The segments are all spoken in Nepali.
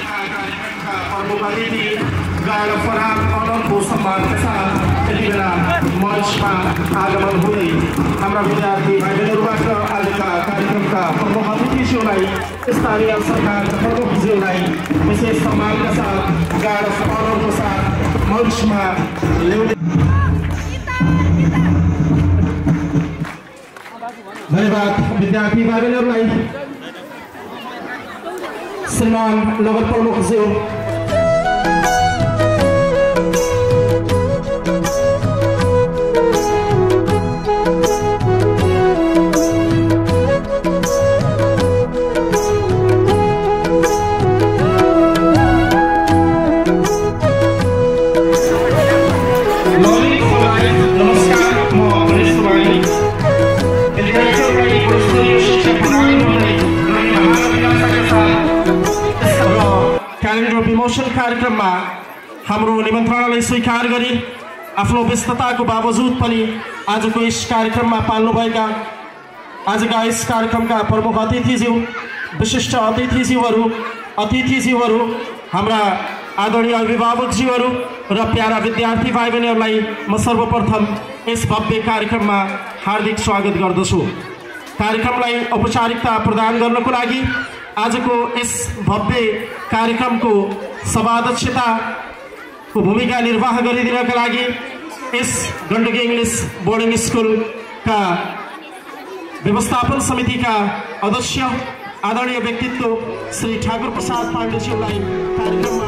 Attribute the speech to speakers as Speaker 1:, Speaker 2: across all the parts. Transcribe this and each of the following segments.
Speaker 1: प्रमुख अतिथि गायक फरहान अनन्तको सम्मानका साथ यति बेला मञ्चमा आगमन हुँदै हाम्रा विद्यार्थी भाइबहिनीहरूबाट आजका कार्यक्रमका प्रमुख अतिथिज्यूलाई स्थानीय सरकारका प्रमुखज्यूलाई विशेष सम्मानका साथ गायक अनन्तको साथ मञ्चमा ल्याउँदै धन्यवाद विद्यार्थी भाइबहिनीहरूलाई। श्रीमान नगर प्रमुखज्यू विमोचन कार्यक्रममा हाम्रो निमन्त्रणालाई स्वीकार गरी आफ्नो व्यस्तताको बावजुद पनि आजको यस कार्यक्रममा पाल्नुभएका आजका यस कार्यक्रमका प्रमुख अतिथिज्यू विशिष्ट अतिथिज्यूहरू हाम्रा आदरणीय अभिभावकज्यूहरू र प्यारा विद्यार्थी भाइ बहिनीहरूलाई म सर्वप्रथम यस भव्य कार्यक्रममा हार्दिक स्वागत गर्दछु। कार्यक्रमलाई औपचारिकता प्रदान गर्नको लागि आजको यस भव्य कार्यक्रमको सभाध्यक्षताको भूमिका निर्वाह गरिदिनका लागि यस गण्डकी इङ्ग्लिस बोर्डिङ स्कुलका व्यवस्थापन समितिका अध्यक्ष आदरणीय व्यक्तित्व श्री ठाकुर प्रसाद पाण्डेज्यूलाई कार्यक्रममा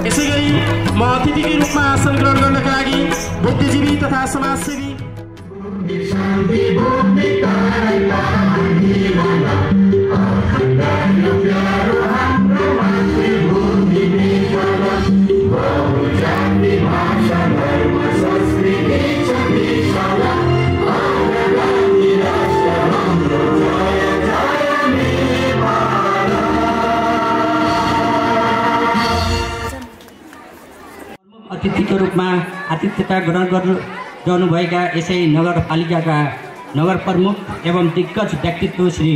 Speaker 1: यसैगरी म अतिथिको रूपमा आसन ग्रहण गर्नका लागि बुद्धिजीवी तथा समाजसेवी
Speaker 2: अतिथिको रूपमा आतिथ्यता ग्रहण गर्नुभएका यसै नगरपालिकाका नगर प्रमुख एवं दिग्गज व्यक्तित्व श्री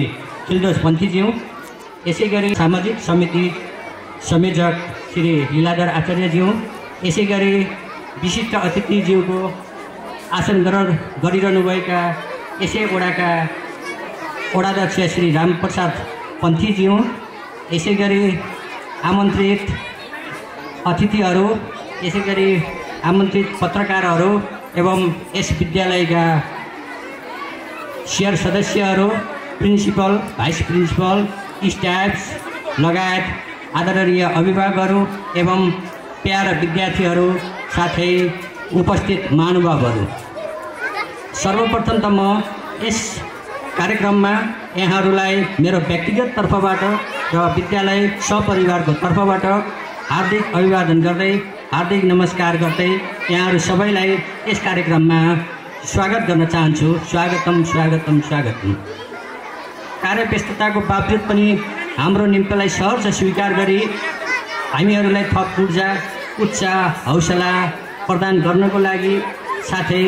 Speaker 2: खिलदोस पन्थीज्यू, यसैगरी सामाजिक समिति संयोजक श्री लीलाधर आचार्यज्यू, यसै गरी विशिष्ट अतिथिज्यूको आसन ग्रहण गरिरहनुभएका यसै वडाका वडाध्यक्ष श्री रामप्रसाद पन्थीज्यू, यसै गरी आमन्त्रित अतिथिहरू, यसै गरी आमन्त्रित पत्रकारहरू एवं यस विद्यालयका शेयर सदस्यहरू, प्रिन्सिपल, भाइस प्रिन्सिपल, स्टाफ्स लगायत आदरणीय अभिभावकहरू एवं प्यारा विद्यार्थीहरू साथै उपस्थित महानुभावहरू, सर्वप्रथम त म यस कार्यक्रममा यहाँहरूलाई मेरो व्यक्तिगत तर्फबाट र विद्यालय सपरिवारको तर्फबाट हार्दिक अभिवादन गर्दै हार्दिक नमस्कार गर्दै यहाँहरू सबैलाई यस कार्यक्रममा स्वागत गर्न चाहन्छु। स्वागतम स्वागतम स्वागतम। कार्यव्यस्तताको बावजुद पनि हाम्रो निम्तिलाई सहर्ष स्वीकार गरी हामीहरूलाई थप ऊर्जा, उत्साह, हौसला प्रदान गर्नको लागि साथै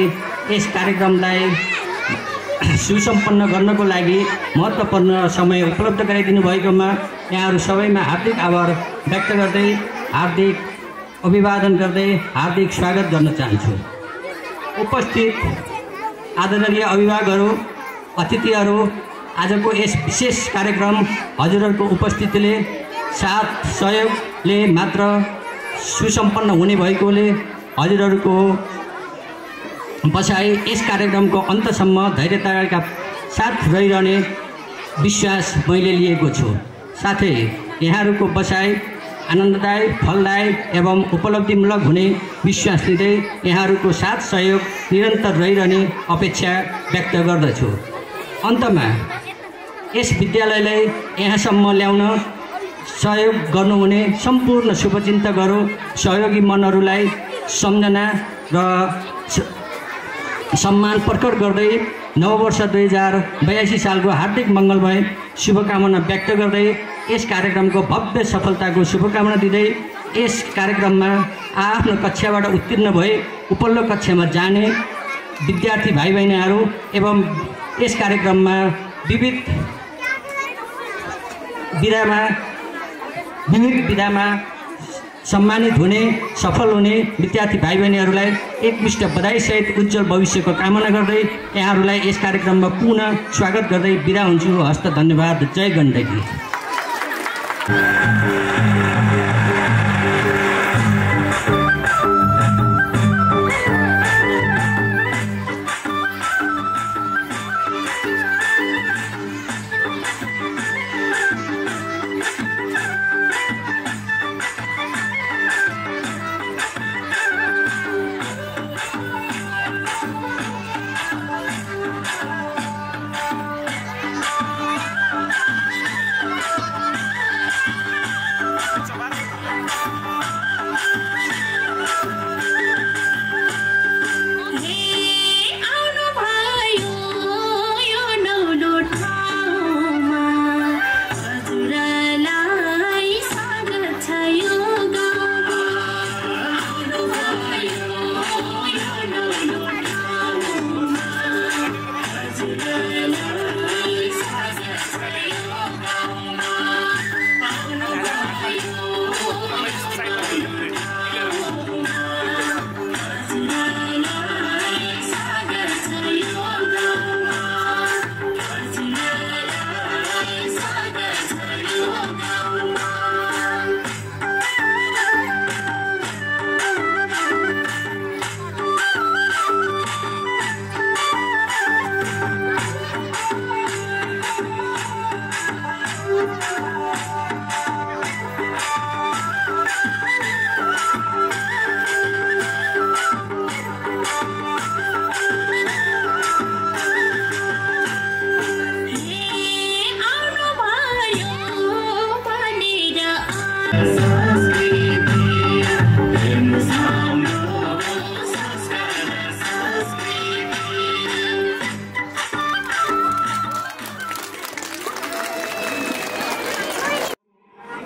Speaker 2: यस कार्यक्रमलाई सुसम्पन्न गर्नको लागि महत्त्वपूर्ण समय उपलब्ध गराइदिनु भएकोमा यहाँहरू सबैमा हार्दिक आभार व्यक्त गर्दै हार्दिक अभिवादन गर्दै हार्दिक स्वागत गर्न चाहन्छु। उपस्थित आदरणीय अभिभावकहरू, अतिथिहरू, आजको यस विशेष कार्यक्रम हजुरहरूको उपस्थितिले साथ सहयोगले मात्र सुसम्पन्न हुने भएकोले हजुरहरूको बसाइ यस कार्यक्रमको अन्तसम्म धैर्यताका साथ रहिरहने विश्वास मैले लिएको छु। साथै यहाँहरूको बसाइ आनन्ददायक, फलदायक एवं उपलब्धिमूलक हुने विश्वास लिँदै यहाँहरूको साथ सहयोग निरन्तर रहिरहने अपेक्षा व्यक्त गर्दछु। अन्तमा यस विद्यालयलाई यहाँसम्म ल्याउन सहयोग गर्नुहुने सम्पूर्ण शुभचिन्तकहरू, सहयोगी मनहरूलाई सम्झना र सम्मान प्रकट गर्दै नववर्ष 2082 सालको हार्दिक मङ्गलमय शुभकामना व्यक्त गर्दै यस कार्यक्रमको भव्य सफलताको शुभकामना दिँदै यस कार्यक्रममा आफ्नो कक्षाबाट उत्तीर्ण भए उपल्लो कक्षामा जाने विद्यार्थी भाइ बहिनीहरू एवं यस कार्यक्रममा विविध विधामा सम्मानित हुने, सफल हुने विद्यार्थी भाइ बहिनीहरूलाई एकमुष्ट बधाईसहित उज्जवल भविष्यको कामना गर्दै यहाँहरूलाई यस कार्यक्रममा पुनः स्वागत गर्दै बिदा हुन्छु। हस्त धन्यवाद। जय गण्डकी।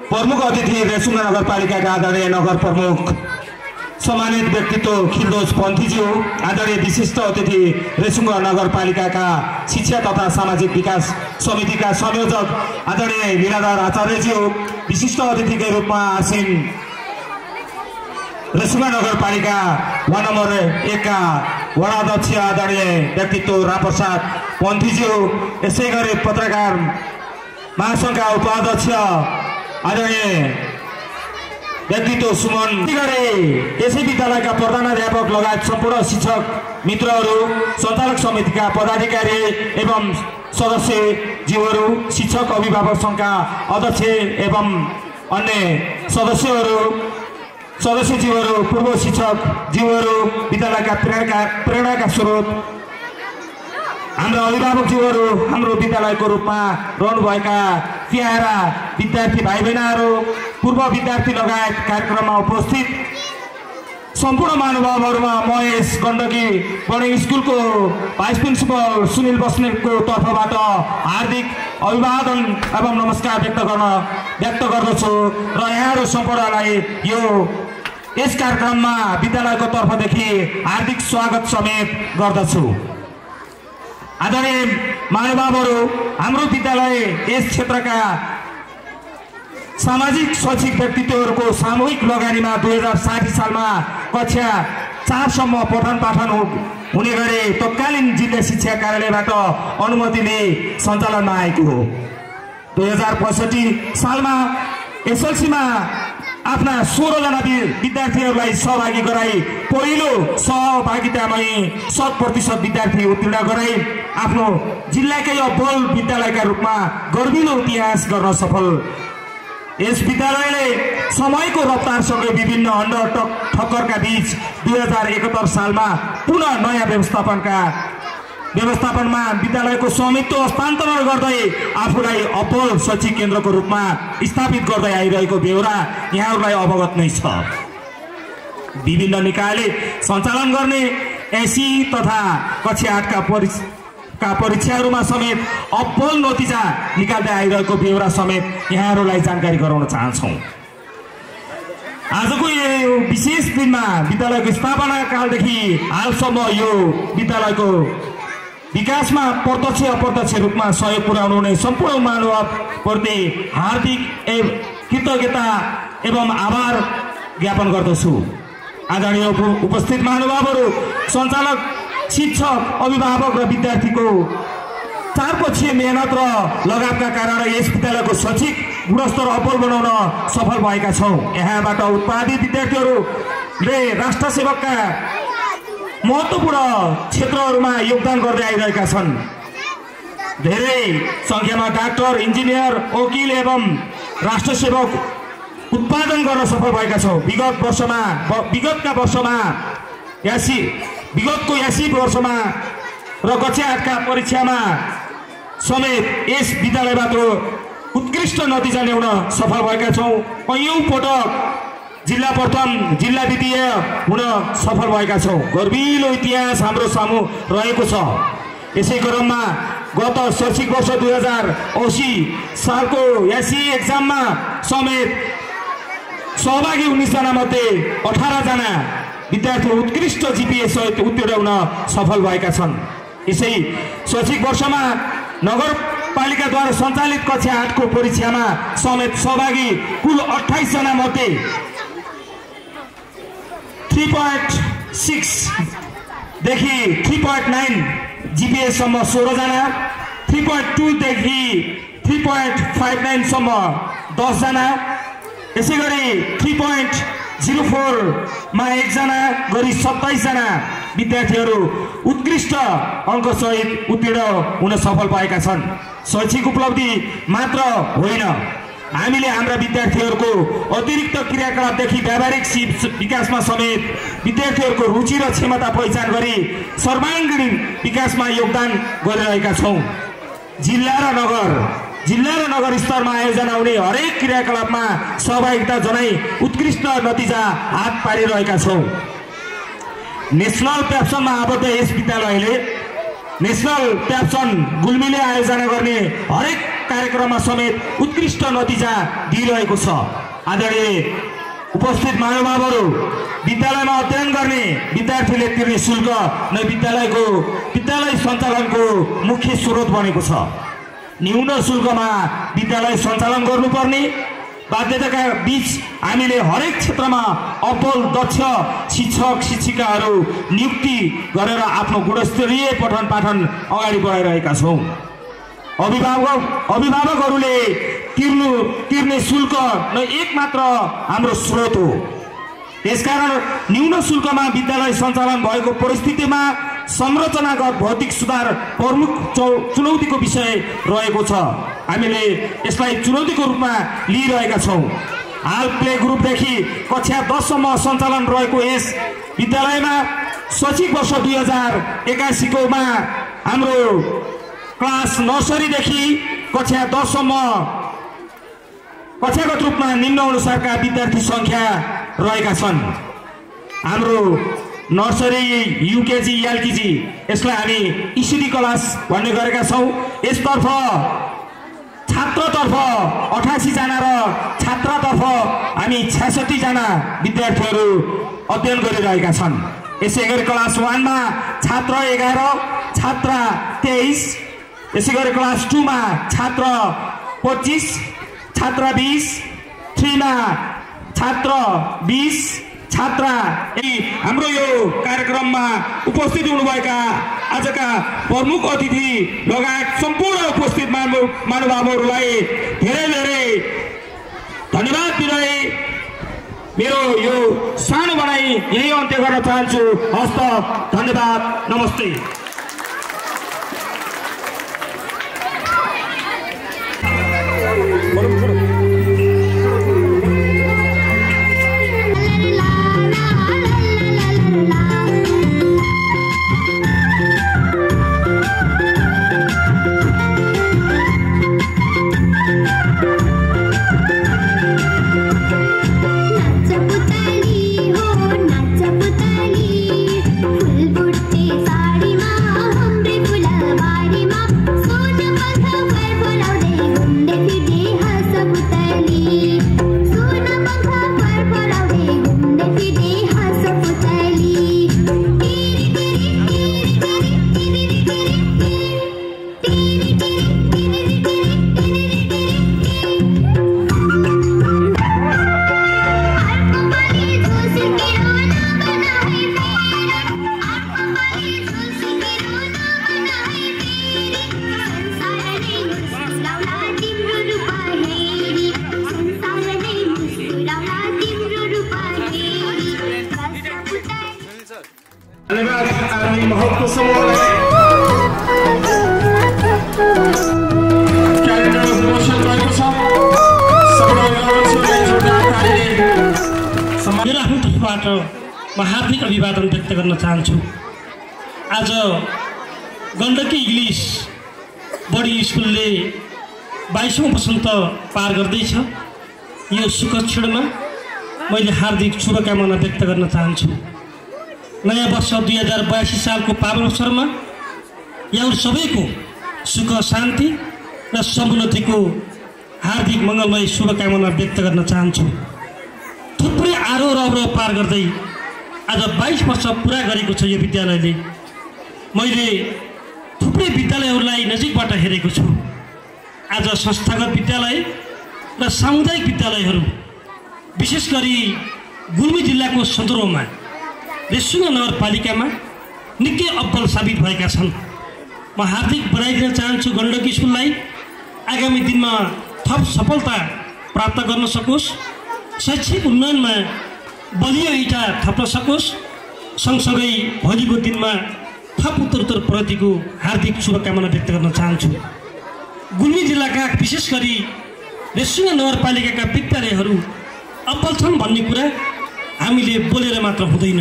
Speaker 1: प्रमुख अतिथि रेसुङ्गा नगरपालिकाका आदरणीय नगर प्रमुख सम्मानित व्यक्तित्व खिलदोज पन्थीज्यू, आदरणीय विशिष्ट अतिथि रेसुङ्गा नगरपालिकाका शिक्षा तथा सामाजिक विकास समितिका संयोजक आदरणीय लीलाधर आचार्यज्यू, विशिष्ट अतिथिका रूपमा आसीन रेसुङ्गा नगरपालिका वार्ड नम्बर 1 का वडाध्यक्ष आदरणीय व्यक्तित्व रामप्रसाद पन्थीज्यू, यसै गरी पत्रकार महासङ्घका उपाध्यक्ष आदरणीय व्यक्तित्व सुमन गरे, यसै विद्यालयका प्रधानाध्यापक लगायत सम्पूर्ण शिक्षक मित्रहरू, सञ्चालक समितिका पदाधिकारी एवं सदस्यज्यूहरू, शिक्षक अभिभावक सङ्घका अध्यक्ष एवं अन्य सदस्यज्यूहरू, पूर्व शिक्षक ज्यूहरू, विद्यालयका प्रेरणाका स्रोत हाम्रो अभिभावकज्यूहरू, हाम्रो विद्यालयको रूपमा रहनुभएका प्यारा विद्यार्थी भाइ बहिनीहरू, पूर्व विद्यार्थी लगायत कार्यक्रममा उपस्थित सम्पूर्ण महानुभावहरूमा म यस गण्डकी बोर्डिङ स्कुलको भाइस प्रिन्सिपल सुनिल बस्नेतको तर्फबाट हार्दिक अभिवादन एवं नमस्कार व्यक्त गर्दछु र यहाँहरू सम्पूर्णलाई यस कार्यक्रममा विद्यालयको तर्फदेखि हार्दिक स्वागत समेत गर्दछु। आदरणीय महानुभावहरू, हाम्रो विद्यालय यस क्षेत्रका सामाजिक शैक्षिक व्यक्तित्वहरूको सामूहिक लगानीमा 2060 सालमा कक्षा 4 सम्म पठन पाठन हुने गरी तत्कालीन जिल्ला शिक्षा कार्यालयबाट अनुमति लिई सञ्चालनमा आएको हो। 2065 सालमा एसएलसीमा आफ्ना 16 जना विद्यार्थीहरूलाई सहभागी गराई पहिलो सहभागितामै 100% विद्यार्थी उत्तीर्ण गराई आफ्नो जिल्लाकै अब्बल विद्यालयका रूपमा गर्विलो इतिहास गर्न सफल। यस विद्यालयले समयको रफ्तारसँगै विभिन्न अन्डर ठक्करका बीच 2071 सालमा पुनः नयाँ व्यवस्थापनमा विद्यालयको स्वामित्व हस्तान्तरण गर्दै आफूलाई अब्बल शैक्षिक केन्द्रको रूपमा स्थापित गर्दै आइरहेको बेहोरा यहाँहरूलाई अवगत नै छ। विभिन्न निकायले सञ्चालन गर्ने 80 तथा कक्षा 8 का परीक्षाहरूमा समेत अब्बल नतिजा निकाल्दै आइरहेको बेहोरा समेत यहाँहरूलाई जानकारी गराउन चाहन्छौँ। आजको यो विशेष दिनमा विद्यालयको स्थापना कालदेखि हालसम्म यो विद्यालयको विकासमा प्रत्यक्ष अप्रत्यक्ष रूपमा सहयोग पुर्याउनु हुने सम्पूर्ण महानुभावप्रति हार्दिक कृतज्ञता एवं आभार ज्ञापन गर्दछु। आदरणीय उपस्थित महानुभावहरू, सञ्चालक, शिक्षक, अभिभावक र विद्यार्थीको चारपक्षीय मेहनत र लगावका कारण यस विद्यालयको शैक्षिक गुणस्तर अब्बल बनाउन सफल भएका छौँ। यहाँबाट उत्पादित विद्यार्थीहरूले राष्ट्र सेवकका महत्त्वपूर्ण क्षेत्रहरूमा योगदान गर्दै आइरहेका छन्। धेरै सङ्ख्यामा डाक्टर, इन्जिनियर, वकिल एवं राष्ट्र सेवक उत्पादन गर्न सफल भएका छौँ। विगतको 80 वर्षमा र कक्षा 8 का परीक्षामा समेत यस विद्यालयबाट उत्कृष्ट नतिजा ल्याउन सफल भएका छौँ। कैयौँ पटक जिल्ला प्रथम, जिल्ला द्वितीय हुन सफल भएका छौँ। गर्विलो इतिहास हाम्रो सामु रहेको छ। यसै क्रममा गत शैक्षिक वर्ष 2080 सालको एसई एक्जाममा समेत सहभागी 19 जना मध्ये 18 जना विद्यार्थी उत्कृष्ट जीपीए सहित उत्तीर्ण हुन सफल भएका छन्। यसै शैक्षिक वर्षमा नगरपालिकाद्वारा सञ्चालित कक्षा 8 को परीक्षामा समेत सहभागी कुल 28 जना मध्ये 3.6 देखि 3.9 जीपीए सम्म 16 जना, 3.2 देखि 3.59 सम्म 10 जना, यसै गरी 3.04 मा 1 जना गरी 27 जना विद्यार्थीहरू उत्कृष्ट अङ्क सहित उत्तीर्ण हुन सफल भएका छन्। शैक्षिक उपलब्धि मात्र होइन, हामीले हाम्रा विद्यार्थीहरूको अतिरिक्त क्रियाकलापदेखि व्यावहारिक विकासमा समेत विद्यार्थीहरूको रुचि र क्षमता पहिचान गरी सर्वाङ्गीण विकासमा योगदान गरिरहेका छौँ। जिल्ला र नगर स्तरमा आयोजना हुने हरेक क्रियाकलापमा सहभागिता जनाई उत्कृष्ट नतिजा हात पारिरहेका छौँ। नेसनल प्याप्सनमा आबद्ध यस विद्यालयले नेसनल प्याप्सन गुल्मीले आयोजना गर्ने हरेक कार्यक्रममा समेत उत्कृष्ट नतिजा दिइरहेको छ। आदरणीय उपस्थित महानुभावहरू, विद्यालयमा अध्ययन गर्ने विद्यार्थीले तिर्ने शुल्क नै विद्यालय सञ्चालनको मुख्य स्रोत बनेको छ। न्यून शुल्कमा विद्यालय सञ्चालन गर्नुपर्ने,
Speaker 3: बाध्यताका बीच हामीले हरेक क्षेत्रमा अब्बल दक्ष शिक्षक शिक्षिकाहरू नियुक्ति गरेर आफ्नो गुणस्तरीय पठन पाठन अगाडि बढाइरहेका छौँ। अभिभावकहरूले तिर्ने शुल्क नै एकमात्र हाम्रो स्रोत हो। त्यसकारण न्यून शुल्कमा विद्यालय सञ्चालन भएको परिस्थितिमा संरचनागत भौतिक सुधार प्रमुख चुनौतीको विषय रहेको छ। हामीले यसलाई चुनौतीको रूपमा लिइरहेका छौँ। हाल प्ले ग्रुपदेखि कक्षा 10 सम्म सञ्चालन रहेको यस विद्यालयमा शैक्षिक वर्ष 2081 कोमा हाम्रो क्लास नर्सरीदेखि कक्षा 10 सम्म कक्षागत रूपमा निम्न अनुसारका विद्यार्थी संख्या रहेका छन्। हाम्रो नर्सरी युकेजी एलकेजी यसलाई हामी ईसीडी क्लास भन्ने गरेका छौँ। यसतर्फ छात्रतर्फ 88 जना र छात्रातर्फ हामी 66 जना विद्यार्थीहरू अध्ययन गरिरहेका छन्। यसै गरी क्लास 1 मा छात्र 11 छात्रा 23, यसै गरी क्लास 2 मा छात्र 25 छात्रा 20, 3 मा छात्र 20 छात्रा। हाम्रो यो कार्यक्रममा उपस्थित हुनुभएका आजका प्रमुख अतिथि लगायत सम्पूर्ण उपस्थित महानुभावहरूलाई धेरै धेरै धन्यवाद दिँदै मेरो यो सानो भनाइ यही अन्त्य गर्न चाहन्छु। हस्त धन्यवाद, नमस्ते।
Speaker 4: मेरो आफ्नो तर्फबाट म हार्दिक अभिवादन व्यक्त गर्न चाहन्छु। आज गण्डकी इङ्ग्लिस बोर्डिङ स्कुलले 22औं वसन्त पार गर्दैछ। यो सुख क्षणमा मैले हार्दिक शुभकामना व्यक्त गर्न चाहन्छु। नयाँ वर्ष 2082 सालको पावन अवसरमा यहाँ सबैको सुख शान्ति र समुन्नतिको हार्दिक मङ्गलमय शुभकामना व्यक्त गर्न चाहन्छु। थुप्रै आरोह अवरोह पार गर्दै आज 22 वर्ष पुरा गरेको छ यो विद्यालयले। मैले थुप्रै विद्यालयहरूलाई नजिकबाट हेरेको छु। आज संस्थागत विद्यालय र सामुदायिक विद्यालयहरू विशेष गरी गुल्मी जिल्लाको सदरमुकाममा रेसुङ्गा नगरपालिकामा निकै अब्बल साबित भएका छन्। म हार्दिक बधाई दिन चाहन्छु गण्डकी स्कुललाई। आगामी दिनमा थप सफलता प्राप्त गर्न सकोस्, शैक्षिक उन्नयनमा बलियो इँटा थप्न सकोस्, सँगसँगै भोलिको दिनमा थप उत्तरोत्तर प्रगतिको हार्दिक शुभकामना व्यक्त गर्न चाहन्छु। गुल्मी जिल्लाका विशेष गरी रेसुङ्गा नगरपालिकाका विद्यालयहरू अब्बल छन् भन्ने कुरा हामीले बोलेर मात्र हुँदैन,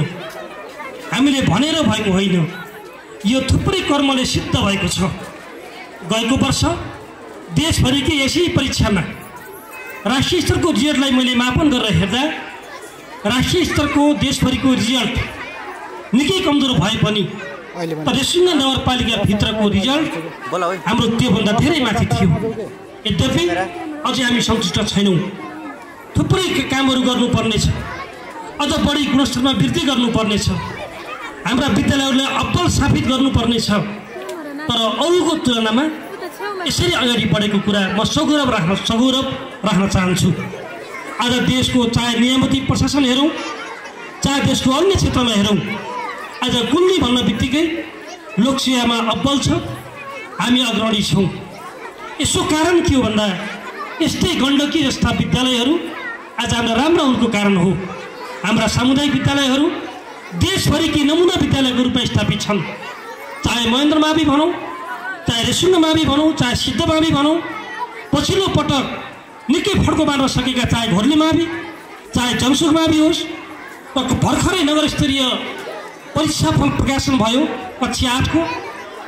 Speaker 4: हामीले भनेर भएको होइन। यो थुप्रै कर्मले सिद्ध भएको छ। गएको वर्ष देशभरिकै यसै परीक्षामा राष्ट्रिय स्तरको रिजल्टलाई मैले मापन गरेर हेर्दा राष्ट्रिय स्तरको देशभरिको रिजल्ट निकै कमजोर भए पनि रेसुङ्गा नगरपालिकाभित्रको रिजल्ट हाम्रो त्योभन्दा धेरै माथि थियो। यद्यपि अझै हामी सन्तुष्ट छैनौँ। थुप्रै कामहरू गर्नुपर्नेछ, अझ बढी गुणस्तरमा वृद्धि गर्नुपर्नेछ, हाम्रा विद्यालयहरूलाई अब्बल साबित गर्नुपर्नेछ। तर अरूको तुलनामा यसरी अगाडि बढेको कुरा म सगौरव राख्न चाहन्छु। आज देशको चाहे नियामती प्रशासन हेरौँ चाहे देशको अन्य क्षेत्रमा हेरौँ आज गुल्मी भन्न बित्तिकै लोकसेवामा अब्बल छ, हामी अग्रणी छौँ। यसको कारण के हो भन्दा यस्तै गण्डकी जस्ता विद्यालयहरू आज हाम्रा राम्रा हुनुको कारण हो। हाम्रा सामुदायिक विद्यालयहरू देशभरिकै नमुना विद्यालयको रूपमा स्थापित छन्। चाहे महेन्द्र मावि भनौँ, चाहे रेसुङ्ग मावि भनौँ, चाहे सिद्ध मावि भनौँ, पछिल्लो पटक निकै फड्को मार्न सकेका चाहे घोर्ले मावि, चाहे जनसुख मावि होस्, भर्खरै नगर स्तरीय परीक्षाफल प्रकाशन भयो कक्षा 8 को।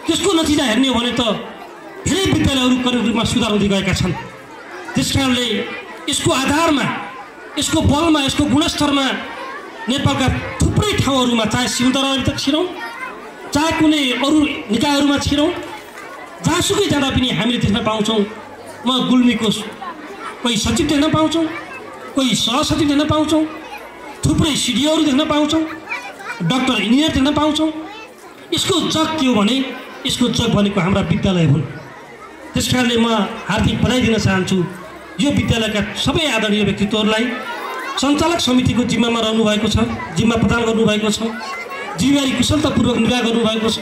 Speaker 4: त्यसको नतिजा हेर्ने हो भने त धेरै विद्यालयहरू करिब रूपमा सुधार हुँदै गएका छन्। त्यस कारणले यसको आधारमा, यसको बलमा, यसको गुणस्तरमा नेपालका थुप्रै ठाउँहरूमा चाहे सिमदरबारभित्र छिरौँ चाहे कुनै अरू निकायहरूमा छिरौँ, जहाँसुकै जाँदा पनि हामीले देख्न पाउँछौँ म गुल्मीको कोही सचिव देख्न पाउँछौँ, कोही सहसचिव देख्न पाउँछौँ, थुप्रै सिडिओहरू देख्न पाउँछौँ, डाक्टर इन्जिनियर देख्न पाउँछौँ। यसको जग के हो भने यसको जग भनेको हाम्रा विद्यालय हुन्। त्यस कारणले म हार्दिक बधाई दिन चाहन्छु यो विद्यालयका सबै आदरणीय व्यक्तित्वहरूलाई। सञ्चालक समितिको जिम्मामा रहनुभएको छ, जिम्मा प्रदान गर्नुभएको छ, जिम्मेवारी कुशलतापूर्वक निर्वाह गर्नुभएको छ।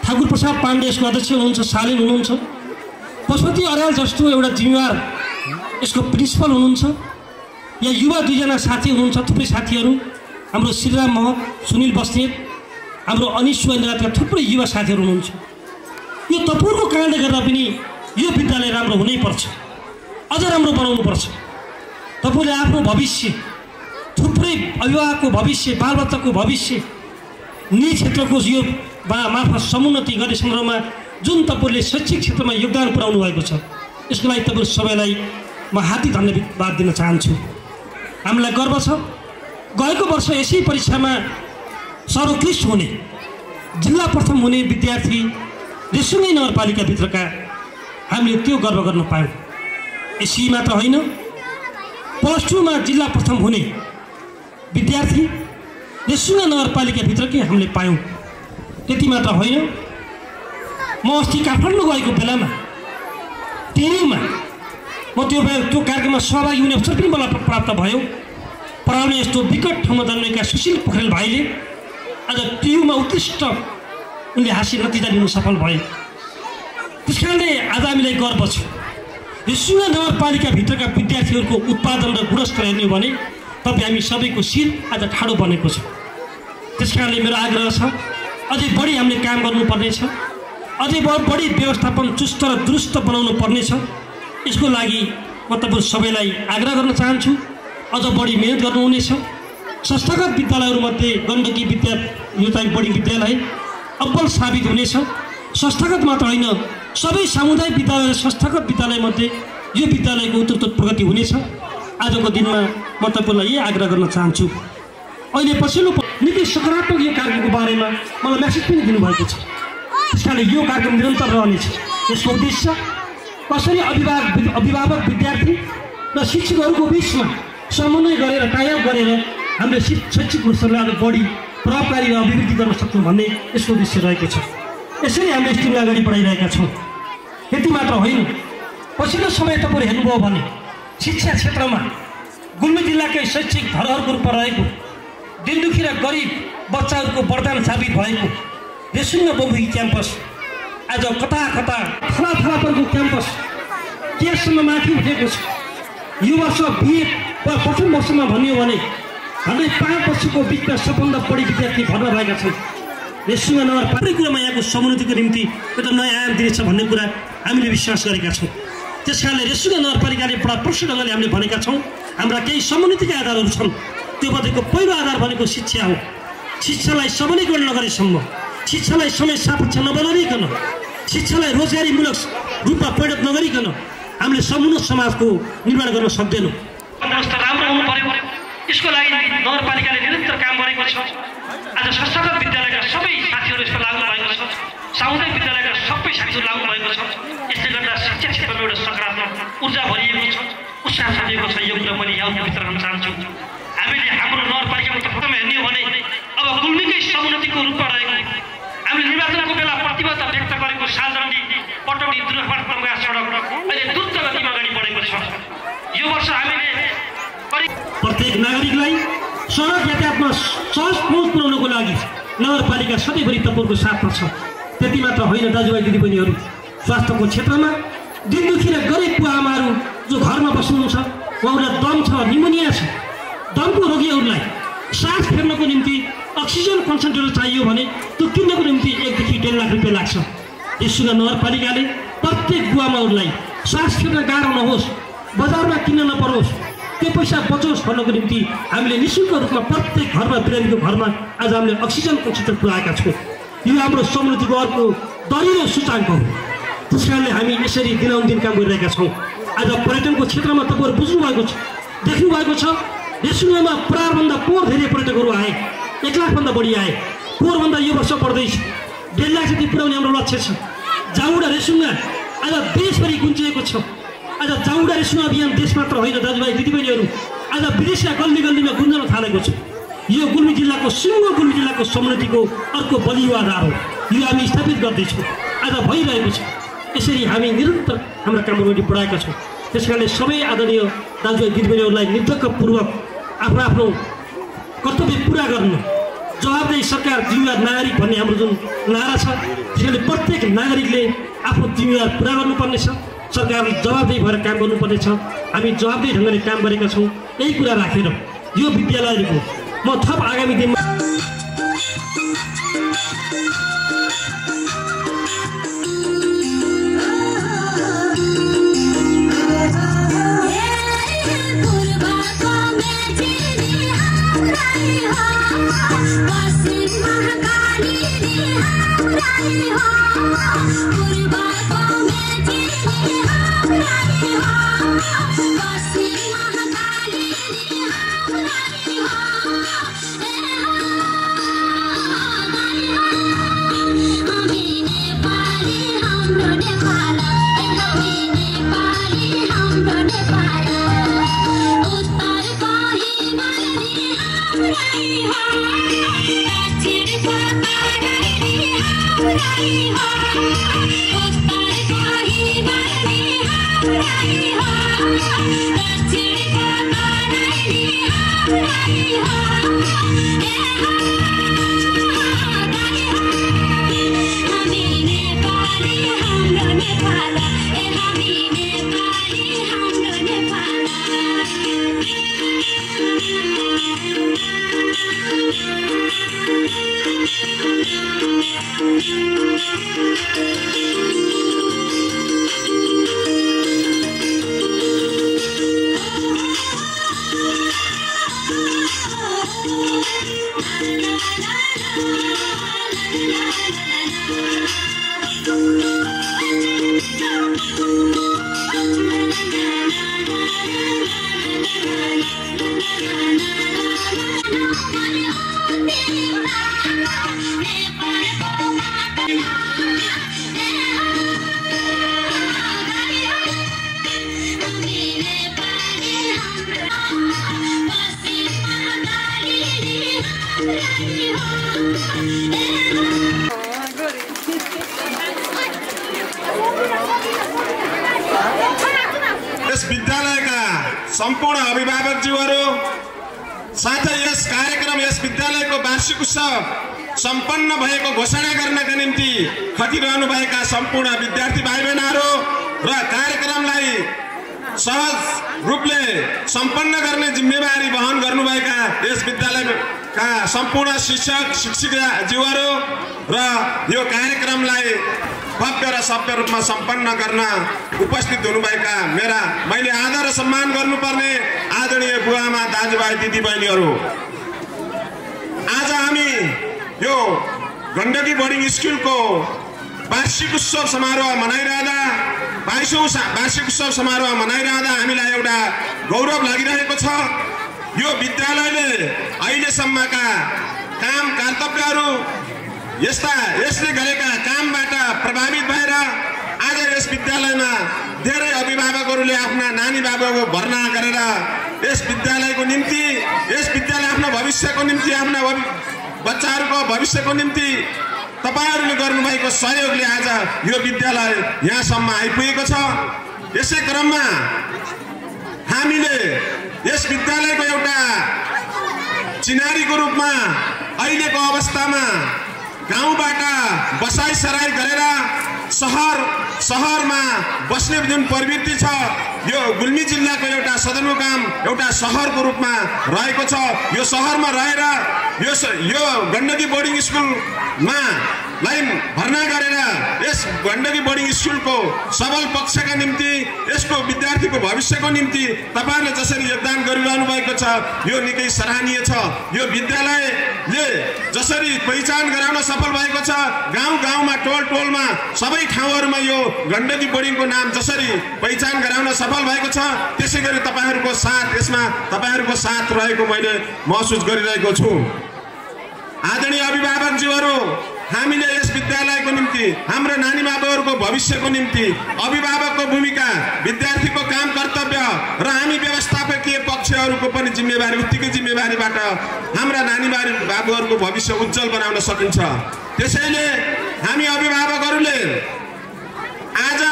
Speaker 4: ठाकुर प्रसाद पाण्डे यसको अध्यक्ष हुनुहुन्छ, सालिन हुनुहुन्छ, पशुपति अर्याल जस्तो एउटा जिम्मेवार यसको प्रिन्सिपल हुनुहुन्छ, यहाँ युवा 2 जना साथी हुनुहुन्छ, थुप्रै साथीहरू हाम्रो श्रीराम महत, सुनिल बस्नेत, हाम्रो अनिश लगायतका थुप्रै युवा साथीहरू हुनुहुन्छ। यो तपाईँहरूको कारणले गर्दा पनि यो विद्यालय राम्रो हुनैपर्छ, अझ राम्रो बनाउनुपर्छ। तपाईँले आफ्नो भविष्य, थुप्रै अभिभावकको भविष्य, बालबच्चाको भविष्य, निजी क्षेत्रको यो मार्फत समुन्नति गर्ने सन्दर्भमा जुन तपाईँले शैक्षिक क्षेत्रमा योगदान पुर्याउनु भएको छ, यसको लागि तपाईँ सबैलाई म हार्दिक धन्यवाद दिन चाहन्छु। हामीलाई गर्व छ गएको वर्ष यसै परीक्षामा सर्वोत्कृष्ट हुने, जिल्ला प्रथम हुने विद्यार्थी रेसुङ्गे नगरपालिकाभित्रका हामीले त्यो गर्व गर्न पायौँ। यसै मात्र होइन, +2 मा जिल्ला प्रथम हुने विद्यार्थी रेसुङ्गे नगरपालिकाभित्रकै हामीले पायौँ। त्यति मात्र होइन, म अस्ति काठमाडौँ गएको बेलामा टियुमा म त्यो कार्यक्रममा सहभागी हुने अवसर पनि मलाई प्राप्त भयो। पढाउने यस्तो विकट ठाउँमा जन्मेका सुशील पोखरेल भाइले आज टियुमा उत्कृष्ट उनले हासिल नतिजा लिनु सफल भए। त्यस कारणले आज हामीलाई गर्व छ। रेसुङ्गे नगरपालिकाभित्रका विद्यार्थीहरूको उत्पादन र गुणस्तर हेर्ने हो भने तपाईँ हामी सबैको शिर आज ठाडो बनेको छ। त्यस कारणले मेरो आग्रह छ अझै बढी हामीले काम गर्नुपर्नेछ, अझै बढी व्यवस्थापन चुस्त र दुरुस्त बनाउनु पर्नेछ। यसको लागि म तपाईँ सबैलाई आग्रह गर्न चाहन्छु अझ बढी मेहनत गर्नुहुनेछ। संस्थागत विद्यालयहरूमध्ये गण्डकी यो चाहिँ बढी विद्यालय अब्बल साबित हुनेछ। संस्थागत मात्र होइन, सबै सामुदायिक विद्यालय र संस्थागत विद्यालयमध्ये यो विद्यालयको उत्तरोत्तर प्रगति हुनेछ। आजको दिनमा म तपाईँलाई यही आग्रह गर्न चाहन्छु। अहिले पछिल्लो निकै सकारात्मक यो कार्यक्रमको बारेमा मलाई मेसेज पनि दिनुभएको छ। त्यस कारणले यो कार्यक्रम निरन्तर रहनेछ। यसको उद्देश्य कसरी अभिभावक विद्यार्थी र शिक्षकहरूको बिचमा समन्वय गरेर टाइअप गरेर हामीले शैक्षिक गुणस्तरलाई अझ बढी प्रभावकारी र अभिवृद्धि गर्न सक्छौँ भन्ने यसको उद्देश्य रहेको छ। यसरी हामीले स्ट्रिमलाई अगाडि बढाइरहेका छौँ। त्यति मात्र होइन, पछिल्लो समय तपाईँले हेर्नुभयो भने शिक्षा क्षेत्रमा गुल्मी जिल्लाकै शैक्षिक धरोहरको रूपमा रहेको दिनदुखी र गरिब बच्चाहरूको वरदान साबित भएको रेसुङ्गे बहुमुखी क्याम्पस आज कता कता थलाथलापरको क्याम्पस केसम्म माथि उठेको छ। यो वर्ष बिए प्रथम वर्षमा भनियो भने 5 वर्षको बिचमा सबभन्दा बढी विद्यार्थी भर्ना भएका छन्। रेसुङ्गे नगरपालिका कुरामा यहाँको समुन्नतिको निम्ति एउटा नयाँ आयाम दिनेछ भन्ने कुरा हामीले विश्वास गरेका छौँ। त्यस कारणले रेसुङ्गे नगरपालिकाले बडा प्रष्ट ढङ्गले हामीले भनेका छौँ हाम्रा केही समुन्नतिका आधारहरू छन्। त्योमध्येको पहिलो आधार भनेको शिक्षा हो। शिक्षालाई सबलीकरण नगरेसम्म, शिक्षालाई समय सापेक्ष नबनाइकन, शिक्षालाई रोजगारीमूलक रूपमा परिणत नगरिकन हामीले सम्पूर्ण समाजको निर्माण गर्न सक्दैनौँ। अवस्था राम्रो हुनु पर्यो। यसको लागि नगरपालिकाले निरन्तर काम गरेको छ। आज संस्थागत विद्यालयका सबै साथीहरू यसमा लाग्नु भएको छ, सामुदायिक विद्यालयका सबै साथीहरू लाग्नु भएको छ। यसले गर्दा शिक्षा क्षेत्रमा एउटा सकारात्मक ऊर्जा भरिएको छ, उत्साह छरिएको छ। यो कुरा मैले यहाँ भित्र गर्न चाहन्छु। हामीले हाम्रो नगरपालिकामा त प्रथम हेर्ने हो भने अब गुल्मीकै समुन्नतिको रूपमा रहेको हामीले निर्वाचनको बेला प्रतिबद्धता व्यक्त गरेको सालजण्डी पटौडी दुर्घटनाका सडक अहिले द्रुत गतिमा अगाडि बढेको छ। यो वर्ष हामीले लागि नगरपालिका सधैँभरि तपाईँको साथमा छ। त्यति मात्र होइन दाजुभाइ दिदीबहिनीहरू, स्वास्थ्यको क्षेत्रमा दिन दुखी र गरिब बुवा आमाहरू जो घरमा बस्नुहुन्छ, उहाँहरूलाई दम छ, निमोनिया छ, दमको रोगीहरूलाई सास फेर्नको निम्ति अक्सिजन कन्सन्ट्रेटर चाहियो भने त्यो किन्नको निम्ति 1 देखि 1.5 लाख रुपियाँ लाग्छ। यसुगा नगरपालिकाले प्रत्येक बुवामाहरूलाई सास फेर्न गाह्रो नहोस्, बजारमा किन्न नपरोस्, त्यो पैसा बचोस् भन्नको निम्ति हामीले निःशुल्क रूपमा प्रत्येक घरमा बिरामीको घरमा आज हामीले अक्सिजन कन्सन्ट्रेटर पुर्याएका छौँ। यो हाम्रो समृद्धिको अर्को दरिलो सूचाङ्क हो। त्यस कारणले हामी यसरी दिनानुदिन काम गरिरहेका छौँ। आज पर्यटनको क्षेत्रमा तपाईँहरू बुझ्नुभएको छ, देख्नुभएको छ, रेसुङ्गामा प्रारभन्दा पोहोर धेरै पर्यटकहरू आए, 1 लाखभन्दा बढी आए। पोहोरभन्दा यो वर्ष बढ्दैछ, 1.5 लाख जति पुर्याउने हाम्रो लक्ष्य छ। जाउडा रेसुङ्गा आज देशभरि गुन्जिएको छ। आज जाउडा रेसुङ्गा अभियान देश मात्र होइन दाजुभाइ दिदीबहिनीहरू, आज विदेशका गल्ली गल्लीमा गुन्जन थालेको छ। यो गुल्मी जिल्लाको सिङ्गो गुल्मी जिल्लाको समृद्धिको अर्को बलियो आधार हो। यो हामी स्थापित गर्दैछौँ, आज भइरहेको छ। यसरी हामी निरन्तर हाम्रा कामहरू अगाडि बढाएका छौँ। त्यस कारणले सबै आदरणीय दाजुभाइ दिदीबहिनीहरूलाई निर्धक्कपूर्वक आफ्नो आफ्नो कर्तव्य पुरा गर्नु, जवाबदेही सरकार जिम्मेवार नागरिक भन्ने हाम्रो जुन नारा छ, त्यसैले प्रत्येक नागरिकले आफ्नो जिम्मेवार पुरा गर्नुपर्नेछ। सरकारले जवाबदेही भएर काम गर्नुपर्नेछ। हामी जवाबदेही ढङ्गले काम गरेका छौँ। यही कुरा राखेर यो विद्यालयको म थप आगामी दिनमा
Speaker 1: सम्पूर्ण अभिभावकज्यूहरू साथै यस कार्यक्रम यस विद्यालयको वार्षिक उत्सव सम्पन्न भएको घोषणा गर्नका निम्ति खटिरहनुभएका सम्पूर्ण विद्यार्थी भाइबहिनीहरू र कार्यक्रमलाई सहज रूपले सम्पन्न गर्ने जिम्मेवारी वहन गर्नुभएका यस विद्यालयका सम्पूर्ण शिक्षक शिक्षिकाज्यूहरू र यो कार्यक्रमलाई भव्य र सभ्य रूपमा सम्पन्न गर्न उपस्थित हुनुभएका मैले आदर र सम्मान गर्नुपर्ने आदरणीय बुवाआमा दाजुभाइ दिदीबहिनीहरू, आज हामी यो गण्डकी बोर्डिङ स्कुलको वार्षिक उत्सव समारोह मनाइरहँदा 22औं वार्षिक उत्सव समारोह मनाइरहँदा हामीलाई एउटा गौरव लागिरहेको छ। यो विद्यालयले अहिलेसम्मका काम कर्तव्यहरू यसले गरेका कामबाट प्रभावित भएर आज यस विद्यालयमा धेरै अभिभावकहरूले आफ्ना नानी बाबुको भर्ना गरेर यस विद्यालयको निम्ति, यस विद्यालय आफ्नो भविष्यको निम्ति, आफ्ना बच्चाहरूको भविष्यको निम्ति तपाईहरुले गर्नुभएको सहयोगले आज यो विद्यालय यहाँसम्म आइपुगेको छ। यसै क्रममा हामीले यस विद्यालयको एउटा चिनारीको रूपमा
Speaker 5: अहिलेको अवस्थामा गाउँबाट बसाइसराई गरेर शहरमा बस्ने जुन प्रवृत्ति छ यो गुल्मी जिल्लाको एउटा सदरमुकाम एउटा शहरको रूपमा रहेको छ। यो शहरमा रहेर यो गण्डकी बोर्डिङ स्कुलमा लाइन भर्ना गरेर यस गण्डकी बोर्डिङ स्कुलको सबल पक्षका निम्ति यसको विद्यार्थीको भविष्यको निम्ति तपाईहरुले जसरी योगदान गरिरहनु भएको छ यो निकै सराहनीय छ। यो विद्यालयले जसरी पहिचान गराउन सफल भएको छ गाउँमा टोलमा सबै ठाउँहरुमा यो गण्डकी बोर्डिङको नाम जसरी पहिचान गराउन सफल भएको छ त्यसैगरी तपाईहरुको साथ यसमा तपाईहरुको साथ रहेको मैले महसुस गरिरहेको छु। आदरणीय अभिभावकज्यूहरु हामीले यस विद्यालयको निम्ति हाम्रो नानी बाबुहरुको भविष्यको निम्ति अभिभावकको भूमिका विद्यार्थीको काम कर्तव्य र हामी व्यवस्थापकीय पक्षहरुको पनि जिम्मेवारी उत्तिकै जिम्मेवारीबाट हाम्रा नानी बाबुहरुको भविष्य उज्जवल बनाउन सकिन्छ। त्यसैले हामी अभिभावकहरुले आज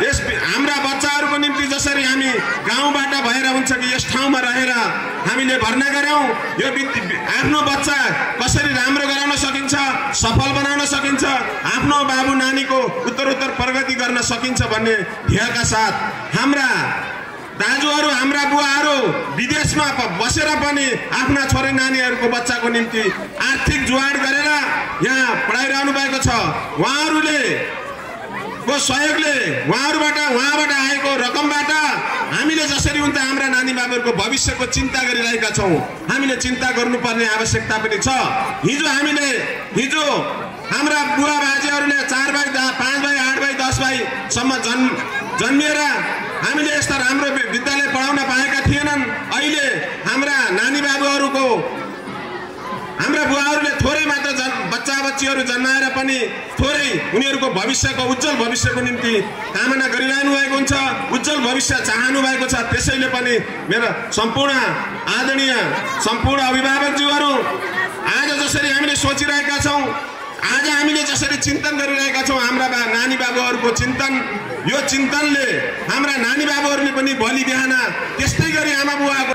Speaker 5: यस हाम्रा बच्चाहरुको निम्ति जसरी हामी गाउँबाट भएर हुन्छ कि यस ठाउँमा रहेर हामीले भर्ना गरौं यो आफ्नो बच्चा कसरी राम्रो गराउन सकिन्छ सफल बनाउन सकिन्छ आफ्नो बाबु नानीको उत्तरोत्तर प्रगति गर्न सकिन्छ भन्ने ध्येयका साथ हाम्रा दाजुहरु हाम्रा बुवाहरु विदेशमा बसेर पनि आफ्ना छोरी नानीहरुको बच्चाको निम्ति आर्थिक जुगाड गरेर यहाँ पढाइरहनु भएको छ। उहाँहरुले को सहयोगले उहाँबाट आएको रकमबाट हामीले जसरी हुन्छ हाम्रा नानी बाबुहरुको भविष्यको चिन्ता गरिरहेका छौं। हामीले चिन्ता गर्नुपर्ने आवश्यकता पनि छ। हिजो हाम्रा बुवा बाजेहरुले 4 भाइ 5 भाइ 8 भाइ 10 भाइ सम्म जन्मिएर हामीले यस्ता राम्रो विद्यालय पढाउन पाएका थिएनन्। अहिले हाम्रा नानी बाबुहरुको हाम्रा बुवाहरुले थोरै मात्र बच्चा बच्चीहरु जन्माएर पनि थोरै उनीहरुको भविष्यको उज्जवल भविष्यको निम्ति कामना गरिरहनु भएको हुन्छ उज्जवल भविष्य चाहनु भएको छ। त्यसैले पनि मेरो सम्पूर्ण आदरणीय सम्पूर्ण अभिभावकज्यूहरु आज जसरी हामीले सोचिरहेका छौं आज हामीले जसरी चिन्तन गरिरहेका छौं हाम्रा नानी बाबुहरुको चिन्तन यो चिन्तनले हाम्रा नानी बाबुहरुले पनि भोलि बिहान त्यस्तै गरी आमा बुवाको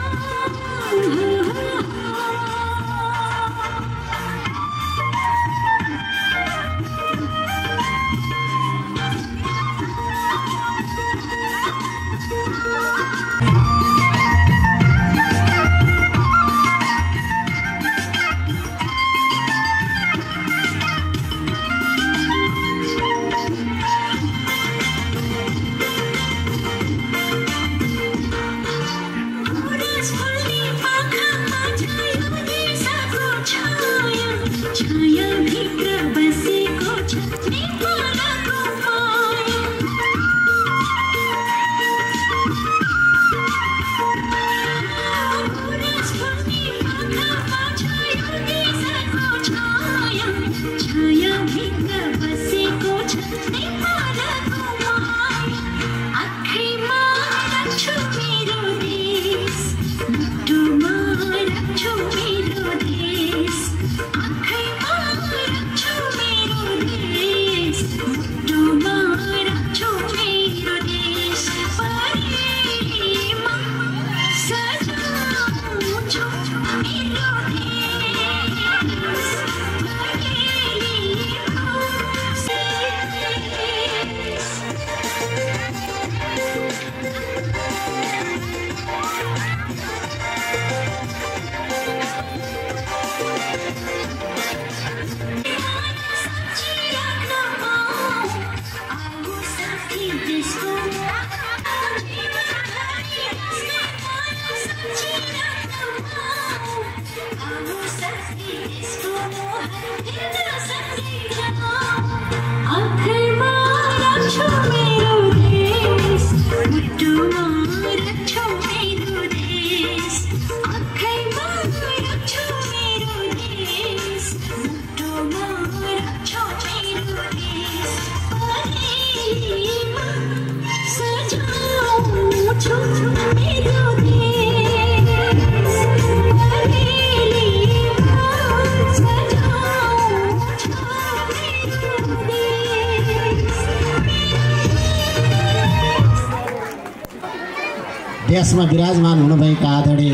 Speaker 5: देशमा विराजमान हुनुभएका आदरणीय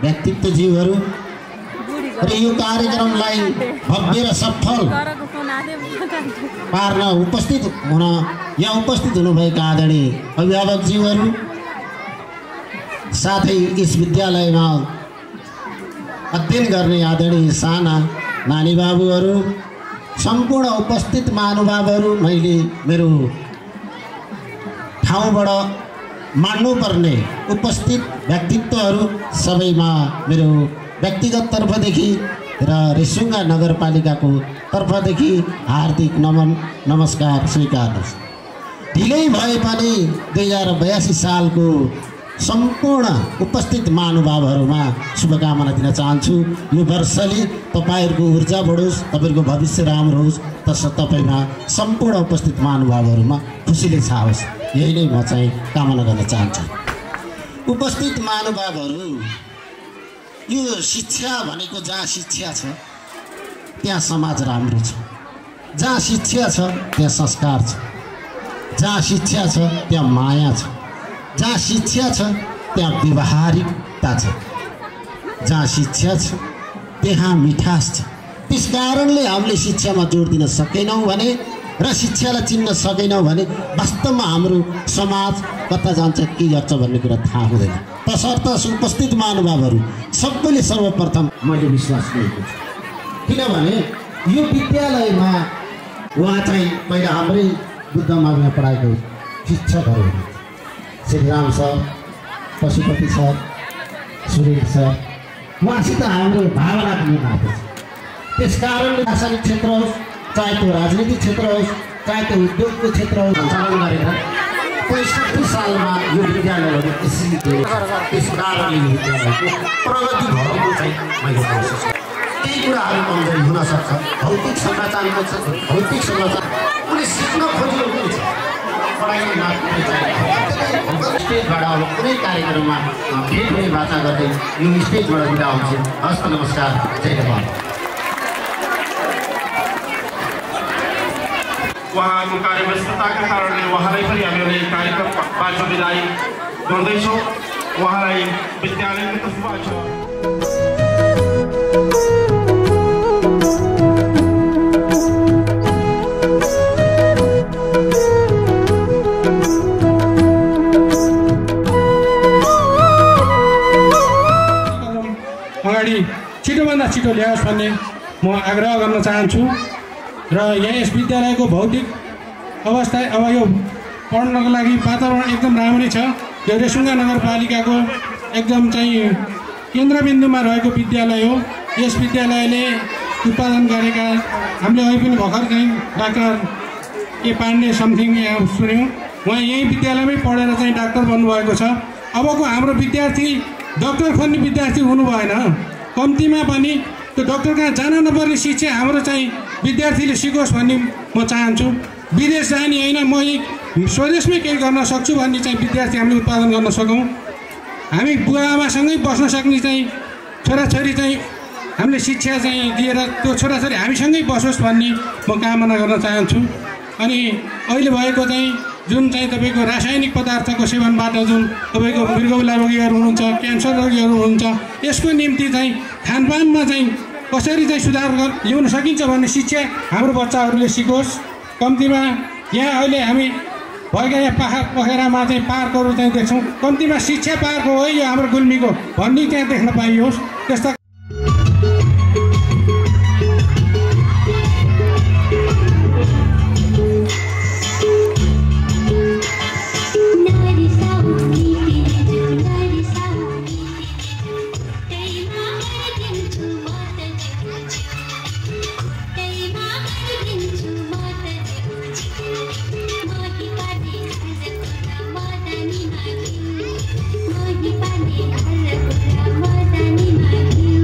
Speaker 5: व्यक्तित्वज्यूहरू
Speaker 6: र यो कार्यक्रमलाई भव्य र सफल पार्न उपस्थित हुनुभएका आदरणीय अभिभावकज्यूहरू साथै यस विद्यालयमा अध्ययन गर्ने आदरणीय साना नानी बाबुहरू सम्पूर्ण उपस्थित महानुभावहरू मैले मेरो ठाउँबाट मान्नुपर्ने उपस्थित व्यक्तित्वहरू सबैमा मेरो व्यक्तिगत तर्फदेखि र रेसुङ्गा नगरपालिकाको तर्फदेखि हार्दिक नमस्कार स्वीकार्नुहोस्। ढिलै भए पनि 2082 सालको सम्पूर्ण उपस्थित महानुभावहरूमा शुभकामना दिन चाहन्छु। यो वर्षले तपाईँहरूको ऊर्जा बढोस्, तपाईँहरूको भविष्य राम्रो होस्, तसर्थ तपाईँमा सम्पूर्ण उपस्थित महानुभावहरूमा खुसीले छाओस्, यही नै म चाहिँ कामना गर्न चाहन्छु। उपस्थित महानुभावहरू, यो शिक्षा भनेको जहाँ शिक्षा छ त्यहाँ समाज राम्रो छ, जहाँ शिक्षा छ त्यहाँ संस्कार छ, जहाँ शिक्षा छ त्यहाँ माया छ, जहाँ शिक्षा छ त्यहाँ व्यवहारिकता छ, जहाँ शिक्षा छ त्यहाँ मिठास छ। त्यस कारणले हामीले शिक्षामा जोड दिन सकेनौँ भने र शिक्षालाई चिन्न सकेनौँ भने वास्तवमा हाम्रो समाज कता जान्छ, के गर्छ भन्ने कुरा थाहा हुँदैन। तसर्थ उपस्थित महानुभावहरू सबैले सर्वप्रथम मैले विश्वास गरेको छु, किनभने यो विद्यालयमा उहाँ चाहिँ पहिला हाम्रै बुद्धमार्गमा पढाएको शिक्षकहरू Shriram sir, Pashupati sir, Suresh sir, उहाँसित हाम्रो भावना पनि नातो छ। त्यस कारणले रासायनिक क्षेत्र होस्, चाहे त्यो राजनीतिक क्षेत्र होस्, चाहे त्यो उद्योगको क्षेत्र होस्, सञ्चालन गरेर 65 सालमा यो विद्यालयहरू यसरी त्यस कारणले यो विद्यालयको प्रगति भएको चाहिँ मैले कोसिस गरेँ। केही कुराहरू कमजोरी हुनसक्छ, भौतिक समाचारको छ, भौतिक समाचार कुनै सिक्न खोजिएको छ, पढाइले मात्रै चाहिँ स्टेजबाट अब कुनै कार्यक्रममा भेट हुने वाचा गर्दै यो स्टेजबाट बिदा हुन्छ। हस्त नमस्कार, जय नेपाल।
Speaker 1: उहाँको कार्यव्यस्तताका कारणले उहाँलाई पनि हामीले कार्यक्रमबाट बिदाई गर्दैछौँ। उहाँलाई विद्यालयको तर्फबाट
Speaker 4: अगाडि छिटोभन्दा छिटो ल्याओस् भन्ने म आग्रह गर्न चाहन्छु। र यहाँ यस विद्यालयको भौतिक अवस्था अब यो पढ्नको लागि वातावरण एकदम राम्रै छ। यो रेसुङ्गा नगरपालिकाको एकदम चाहिँ केन्द्रबिन्दुमा रहेको विद्यालय हो। यस विद्यालयले उत्पादन गरेका हामीले अहिले पनि भर्खर चाहिँ डाक्टर के पाण्डे समथिङ यहाँ सुन्यौँ, उहाँ यही विद्यालयमै पढेर चाहिँ डाक्टर बन्नुभएको छ। अबको हाम्रो विद्यार्थी डक्टर खोज्ने विद्यार्थी हुनु भएन, कम्तीमा पनि त्यो डक्टर कहाँ जान नपर्ने शिक्षा हाम्रो चाहिँ विद्यार्थीले सिकोस् भन्ने म चाहन्छु। विदेश जाने होइन, म स्वदेशमै केही गर्न सक्छु भन्ने चाहिँ विद्यार्थी हामीले उत्पादन गर्न सकौँ। हामी बुवा आमासँगै बस्न सक्ने चाहिँ छोराछोरी चाहिँ हामीले शिक्षा चाहिँ दिएर त्यो छोराछोरी हामीसँगै बसोस् भन्ने म कामना गर्न चाहन्छु। अनि अहिले भएको चाहिँ जुन चाहिँ तपाईँको रासायनिक पदार्थको सेवनबाट जुन तपाईँको मृगौला रोगीहरू हुनुहुन्छ, क्यान्सर रोगीहरू हुनुहुन्छ, यसको निम्ति चाहिँ खानपानमा चाहिँ कसरी चाहिँ सुधार ल्याउन सकिन्छ भन्ने शिक्षा हाम्रो बच्चाहरूले सिकोस्। कम्तीमा यहाँ अहिले हामी भएका यहाँ पाखा पोखरामा चाहिँ पार्कहरू चाहिँ देख्छौँ, कम्तीमा शिक्षा पार्क हो है यो हाम्रो गुल्मीको भन्ने त्यहाँ देख्न पाइयोस्। त्यस्ता
Speaker 7: Mudani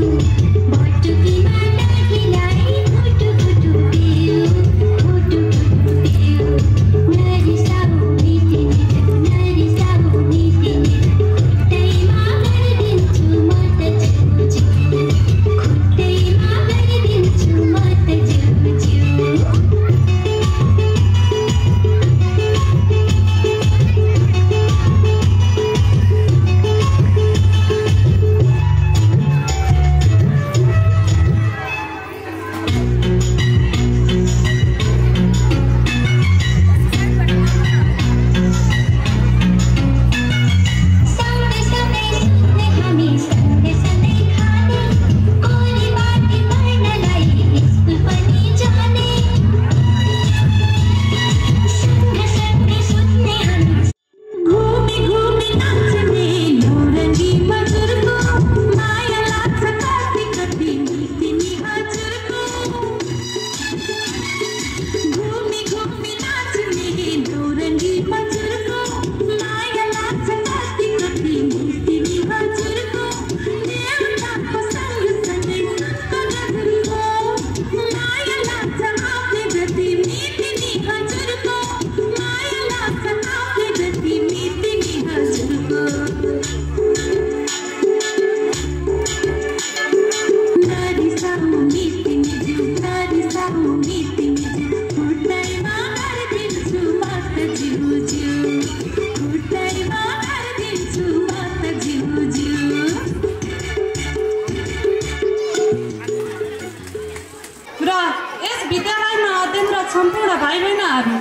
Speaker 7: यस विद्यालयमा अध्ययनरत सम्पूर्ण भाइ बहिनीहरू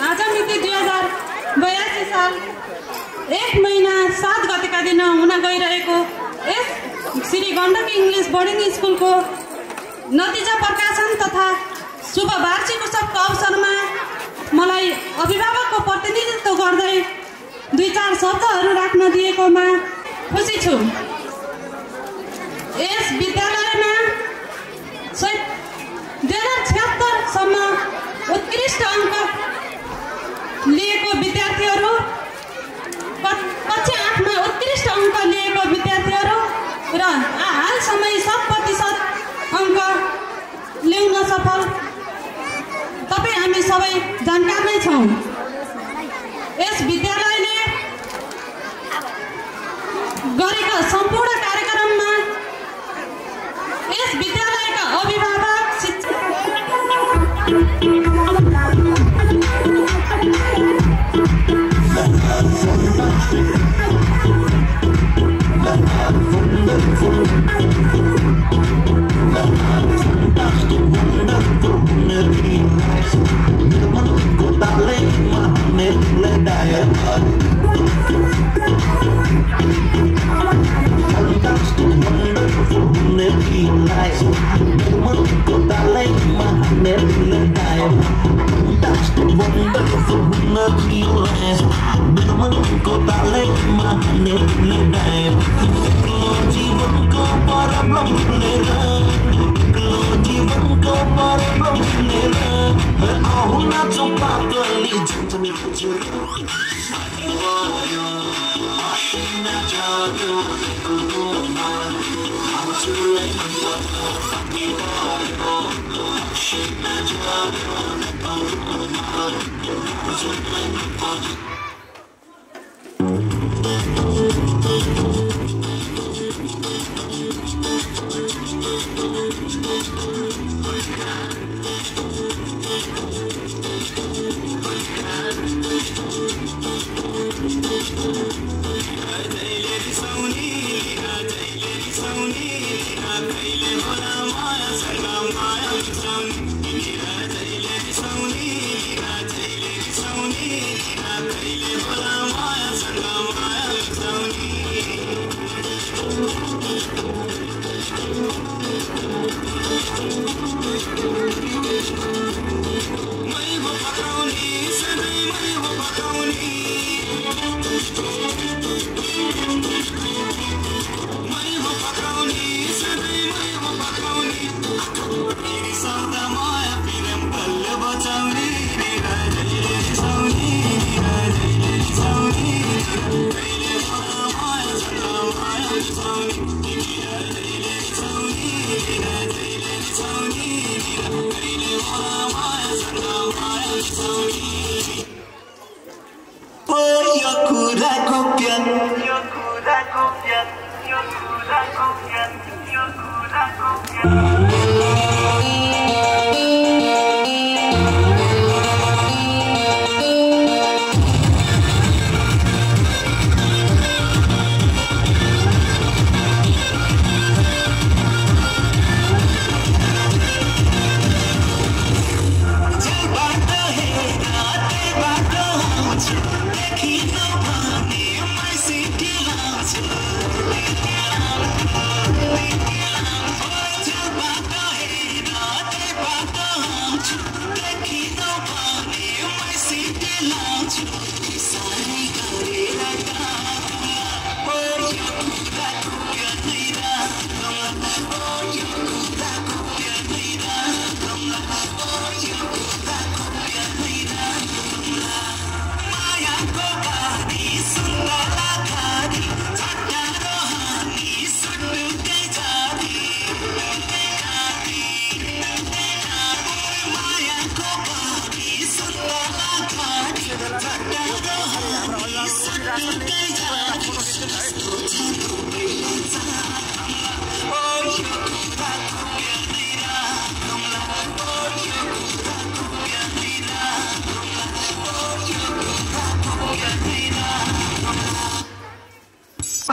Speaker 7: आज मिति 2082 साल 1 महिना 7 गतेका दिन हुन गइरहेको यस श्री गण्डकी इङ्ग्लिस बोर्डिङ स्कुलको नतिजा प्रकाशन तथा शुभ वार्षिक उत्सवको अवसरमा मलाई अभिभावकको प्रतिनिधित्व गर्दै 2-4 शब्दहरू राख्न दिएकोमा खुसी छु। यस विद्यालयमा 2076 सम्म उत्कृष्ट अङ्क लिएको विद्यार्थीहरू, कक्षा 8 मा उत्कृष्ट अङ्क लिएको विद्यार्थीहरू र हालसम्म 100% अङ्क ल्याउन सफल तपाईँ हामी सबै जानकार नै छौँ। यस विद्यालयले गरेका सम्पूर्ण कार्यक्रममा यस विद्यालयका अभिभावक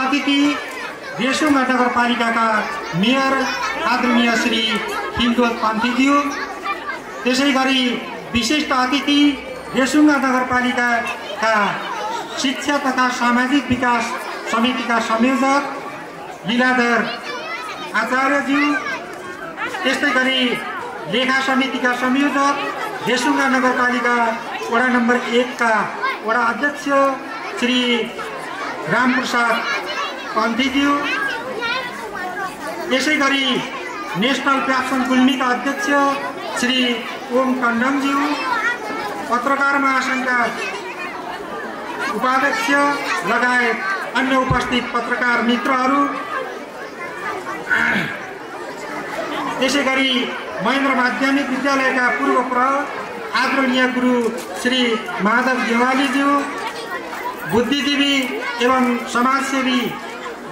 Speaker 8: अतिथि रेसुङ्गा नगरपालिकाका मेयर आदरणीय श्री हिन्दोल पन्थीज्यू त्यसै गरी विशिष्ट अतिथि रेसुङ्गा नगरपालिकाका शिक्षा तथा सामाजिक विकास समितिका संयोजक लीलाधर आचार्यज्यू, त्यस्तै गरी लेखा समितिका संयोजक रेसुङ्गा नगरपालिका वडा नम्बर 1 का वडा अध्यक्ष श्री रामप्रसाद पन्थीज्यू, त्यसै गरी नेसनल प्यासन गुल्मीका अध्यक्ष श्री ओम कण्डमज्यू, पत्रकार महासङ्घका उपाध्यक्ष लगायत अन्य उपस्थित पत्रकार मित्रहरू, त्यसै गरी महेन्द्र माध्यमिक विद्यालयका पूर्व प्रमुख आदरणीय गुरु श्री माधव गेवालीज्यू, बुद्धिजीवी एवं समाजसेवी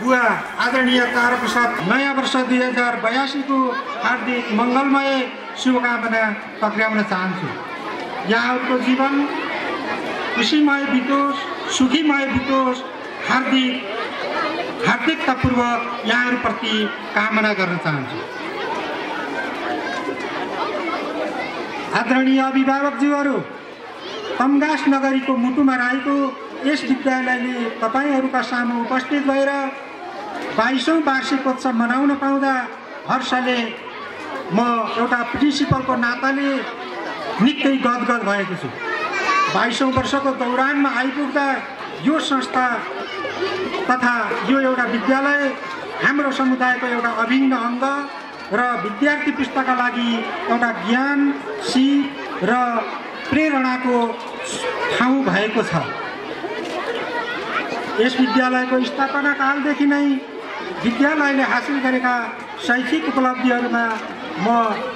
Speaker 8: बुवा आदरणीय तारप्रसाद, नयाँ वर्ष 2082 को हार्दिक मङ्गलमय शुभकामना टक्राउन चाहन्छु। यहाँहरूको जीवन खुशीमय बितोस्, सुखीमय बितोस्, हार्दिकतापूर्वक यहाँहरूप्रति कामना गर्न चाहन्छु। आदरणीय अभिभावकज्यूहरू, तमघास नगरीको मुटुमा रहेको यस विद्यालयले तपाईहरूका सामु उपस्थित भएर 22औं वार्षिकोत्सव मनाउन पाउँदा हर्षले म एउटा प्रिन्सिपलको नाताले निकै गदगद भएको छु। 22औं वर्षको दौरानमा आइपुग्दा यो संस्था तथा यो एउटा विद्यालय हाम्रो समुदायको एउटा अभिन्न अङ्ग र विद्यार्थी पुस्ताका लागि एउटा ज्ञान, सिप र प्रेरणाको ठाउँ भएको छ। यस विद्यालयको स्थापना कालदेखि नै विद्यालयले हासिल गरेका शैक्षिक उपलब्धिहरूमा म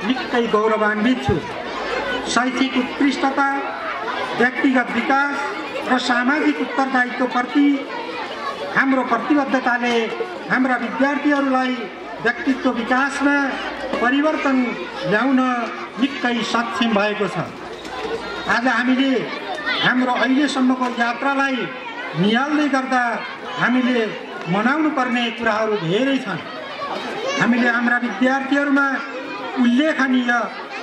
Speaker 8: निकै गौरवान्वित छु। शैक्षिक उत्कृष्टता, व्यक्तिगत विकास र सामाजिक उत्तरदायित्वप्रति हाम्रो प्रतिबद्धताले हाम्रा विद्यार्थीहरूलाई व्यक्तित्व विकासमा परिवर्तन ल्याउन निकै सक्षम भएको छ। आज हामीले हाम्रो अहिलेसम्मको यात्रालाई निहाल्दै गर्दा हामीले मनाउनु पर्ने कुराहरू धेरै छन्। हामीले हाम्रा विद्यार्थीहरूमा उल्लेखनीय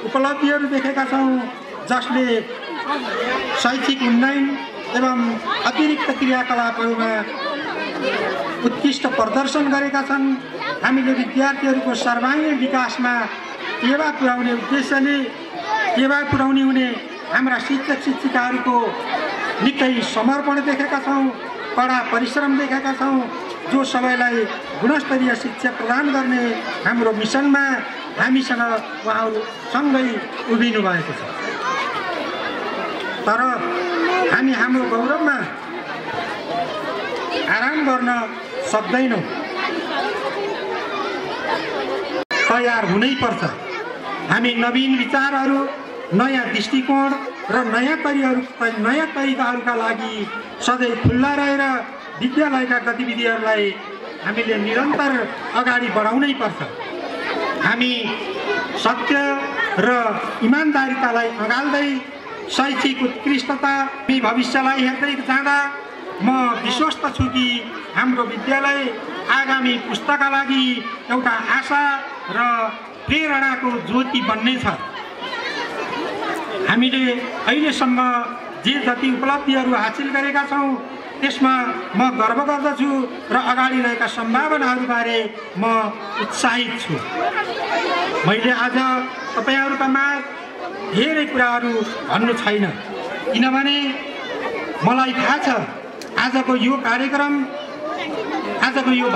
Speaker 8: उपलब्धिहरू देखेका छौँ, जसले शैक्षिक उन्नयन एवं अतिरिक्त क्रियाकलापहरूमा उत्कृष्ट प्रदर्शन गरेका छन्। हामीले विद्यार्थीहरूको सर्वाङ्गीण विकासमा टेवा पुर्याउने उद्देश्यले टेवा पुर्याउने हुने हाम्रा शिक्षक शिक्षिकाहरूको निकै समर्पण देखेका छौँ, कडा परिश्रम देखेका छौँ, जो सबैलाई गुणस्तरीय शिक्षा प्रदान गर्ने हाम्रो मिसनमा हामीसँग उहाँहरू सँगै उभिनु भएको छ। तर हामी हाम्रो गौरवमा आराम गर्न सक्दैनौँ, तयार हुनै पर्छ। हामी नवीन विचारहरू, नयाँ दृष्टिकोण र नयाँ तरिकाहरूका लागि सधैँ खुल्ला रहेर विद्यालयका गतिविधिहरूलाई हामीले निरन्तर अगाडि बढाउनै पर्छ। हामी सत्य र इमान्दारितालाई अँगाल्दै शैक्षिक उत्कृष्टता भविष्यलाई हेर्दै जाँदा म विश्वस्त छु कि हाम्रो विद्यालय आगामी पुस्ताका लागि एउटा आशा र प्रेरणाको ज्योति बन्नेछ। हामीले अहिलेसम्म जे जति उपलब्धिहरू हासिल गरेका छौँ त्यसमा म गर्व गर्दछु र अगाडि रहेका सम्भावनाहरूबारे म उत्साहित छु। मैले आज तपाईहरूका माझ धेरै कुराहरू भन्नु छैन, किनभने मलाई थाहा छ आजको यो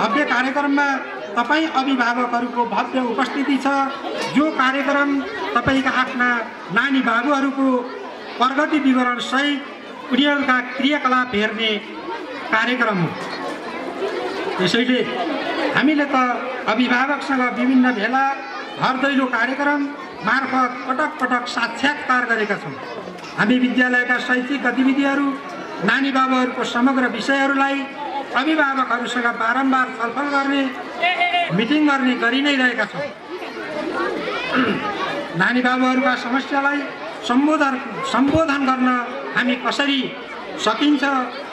Speaker 8: भव्य कार्यक्रममा तपाईँ अभिभावकहरूको भव्य उपस्थिति छ। जो कार्यक्रम तपाईँका आफ्ना नानी बाबुहरूको प्रगति विवरण सहित उनीहरूका क्रियाकलाप हेर्ने कार्यक्रम हो। त्यसैले हामीले त अभिभावकसँग विभिन्न भेला, घर दैलो कार्यक्रम मार्फत पटक पटक साक्षात्कार गरेका छौँ। हामी विद्यालयका शैक्षिक गतिविधिहरू, नानी बाबुहरूको समग्र विषयहरूलाई अभिभावकहरूसँग बारम्बार छलफल गर्ने, मिटिङ गर्ने गरि नै रहेका छौँ। नानी बाबुहरूका समस्यालाई सम्बोधन गर्न हामी कसरी सकिन्छ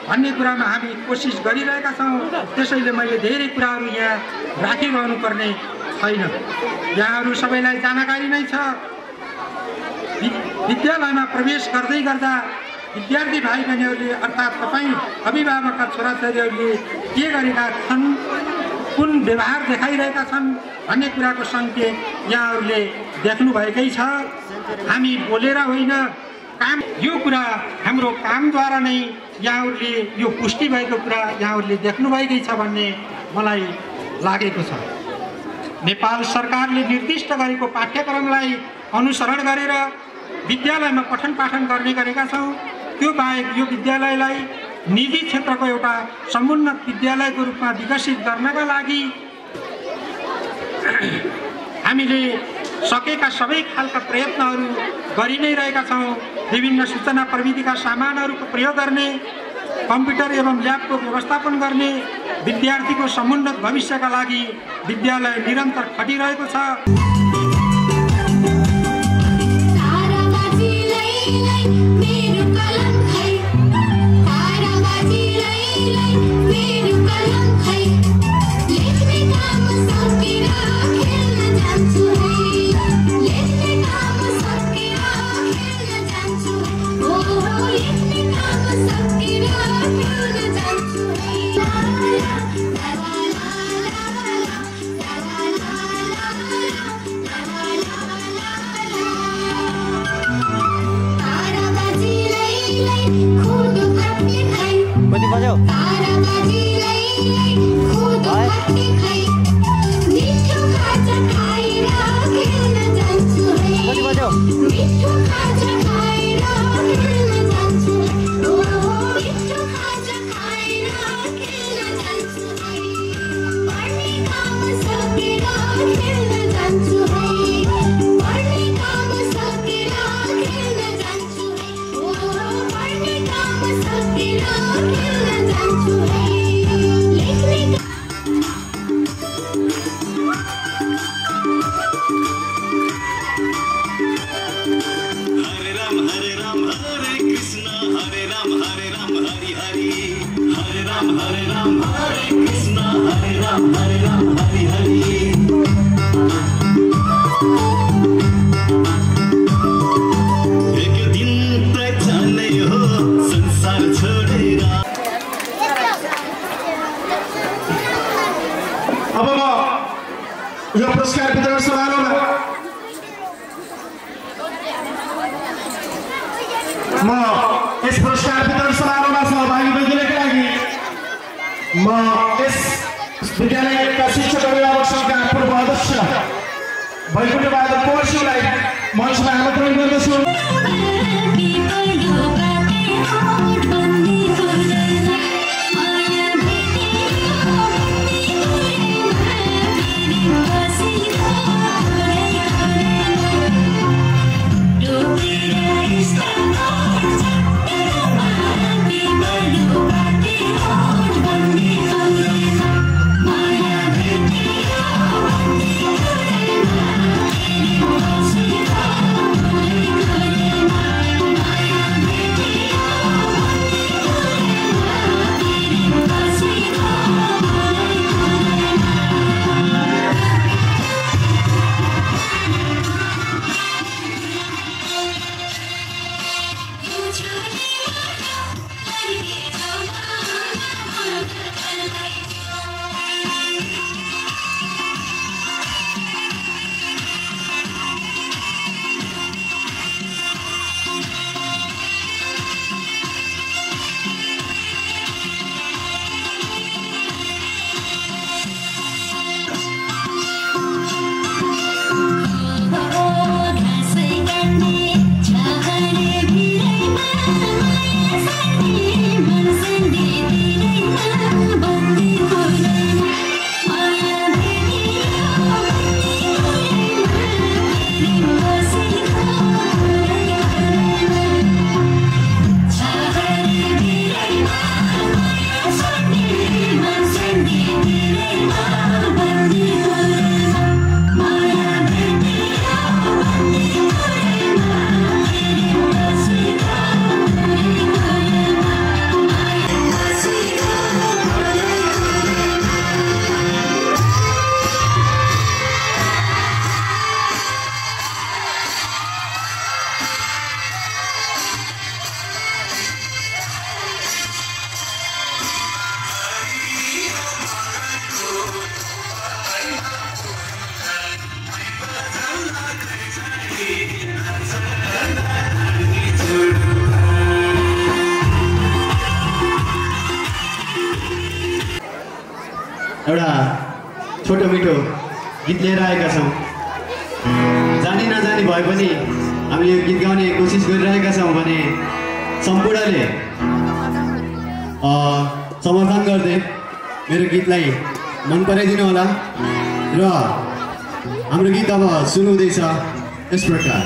Speaker 8: भन्ने कुरामा हामी कोसिस गरिरहेका छौँ। त्यसैले मैले धेरै कुराहरू यहाँ राखिरहनु पर्ने छैन। यहाँहरू सबैलाई जानकारी नै छ विद्यालयमा प्रवेश गर्दै गर्दा विद्यार्थी भाइ बहिनीहरूले अर्थात् तपाईँ अभिभावकका छोराछोरीहरूले के गरेका छन्, कुन व्यवहार देखाइरहेका छन् भन्ने कुराको सङ्केत यहाँहरूले देख्नुभएकै छ। हामी बोलेर होइन, काम, यो कुरा हाम्रो कामद्वारा नै यहाँहरूले यो पुष्टि भएको कुरा यहाँहरूले देख्नुभएकै छ भन्ने मलाई लागेको छ। नेपाल सरकारले निर्दिष्ट गरेको पाठ्यक्रमलाई अनुसरण गरेर विद्यालयमा पठन पाठन गर्ने गरेका छौँ। त्यो बाहेक यो विद्यालयलाई निजी क्षेत्रको एउटा समुन्नत विद्यालयको रूपमा विकसित गर्नका लागि हामीले सकेका सबै खालका प्रयत्नहरू गरि नै रहेका छौँ। विभिन्न सूचना प्रविधिका सामानहरूको प्रयोग गर्ने, कम्प्युटर एवं ल्याबको व्यवस्थापन गर्ने, विद्यार्थीको समुन्नत भविष्यका लागि विद्यालय निरन्तर खटिरहेको छ।
Speaker 2: कति बज्यो? कति बज्यो?
Speaker 1: अब म यो पुरस्कार वितरण समारोहमा यस पुरस्कार वितरण समारोहमा सहभागी बनिदिनका लागि म यस विद्यालयका शिक्षक अभिभावक सङ्घका पूर्व अध्यक्ष वैकुण्ठ बहादुर पौरसिंहलाई मञ्चमा आमन्त्रण गर्दछु।
Speaker 9: एउटा छोटो मिठो गीत लिएर आएका छौँ। जानी नजानी भए पनि हामीले यो गीत गाउने कोसिस गरिरहेका छौँ भने सम्पूर्णले समर्थन गर्दै मेरो गीतलाई मन पराइदिनु होला र हाम्रो गीत अब सुरु हुँदैछ यस प्रकार।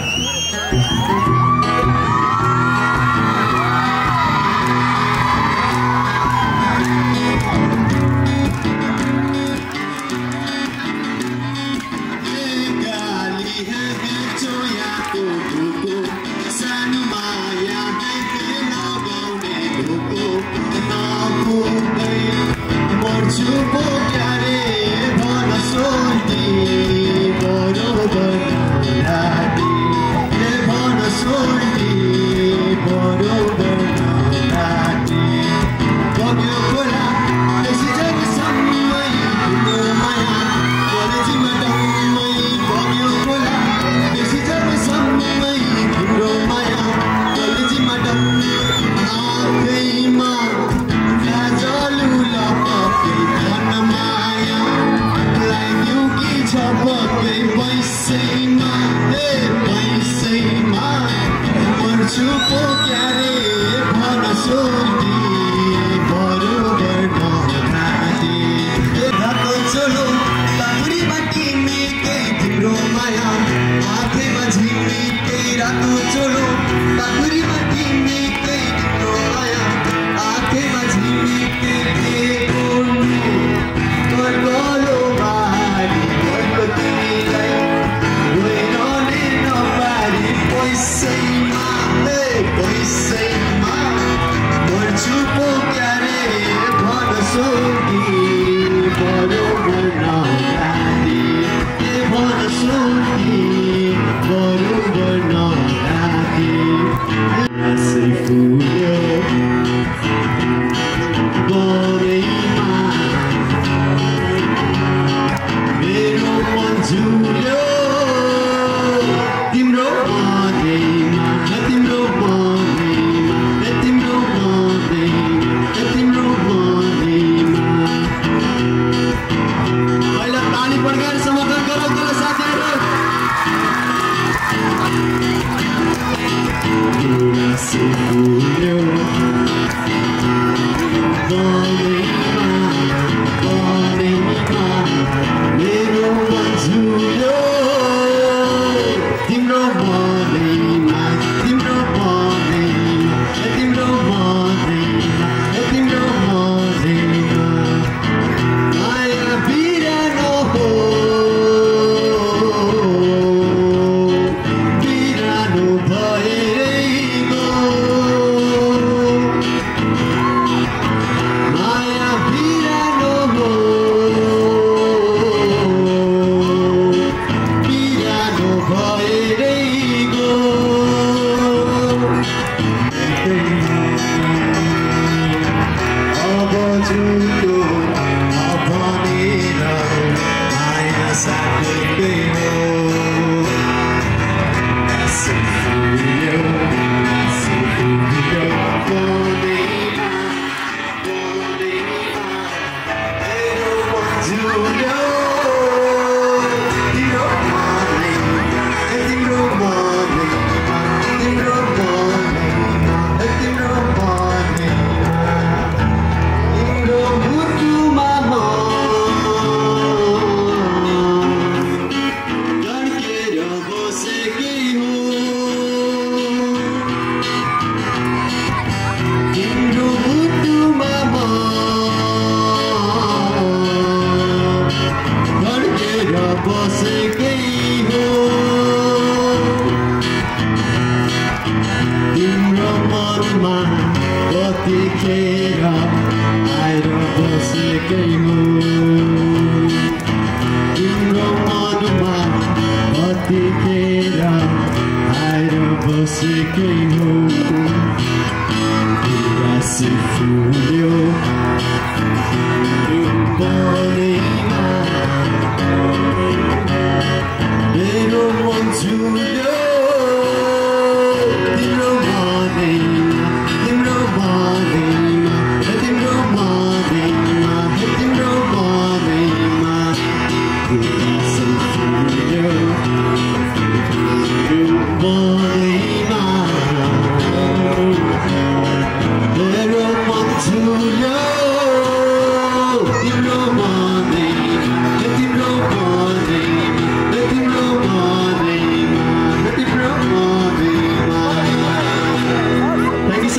Speaker 10: Tiम्रो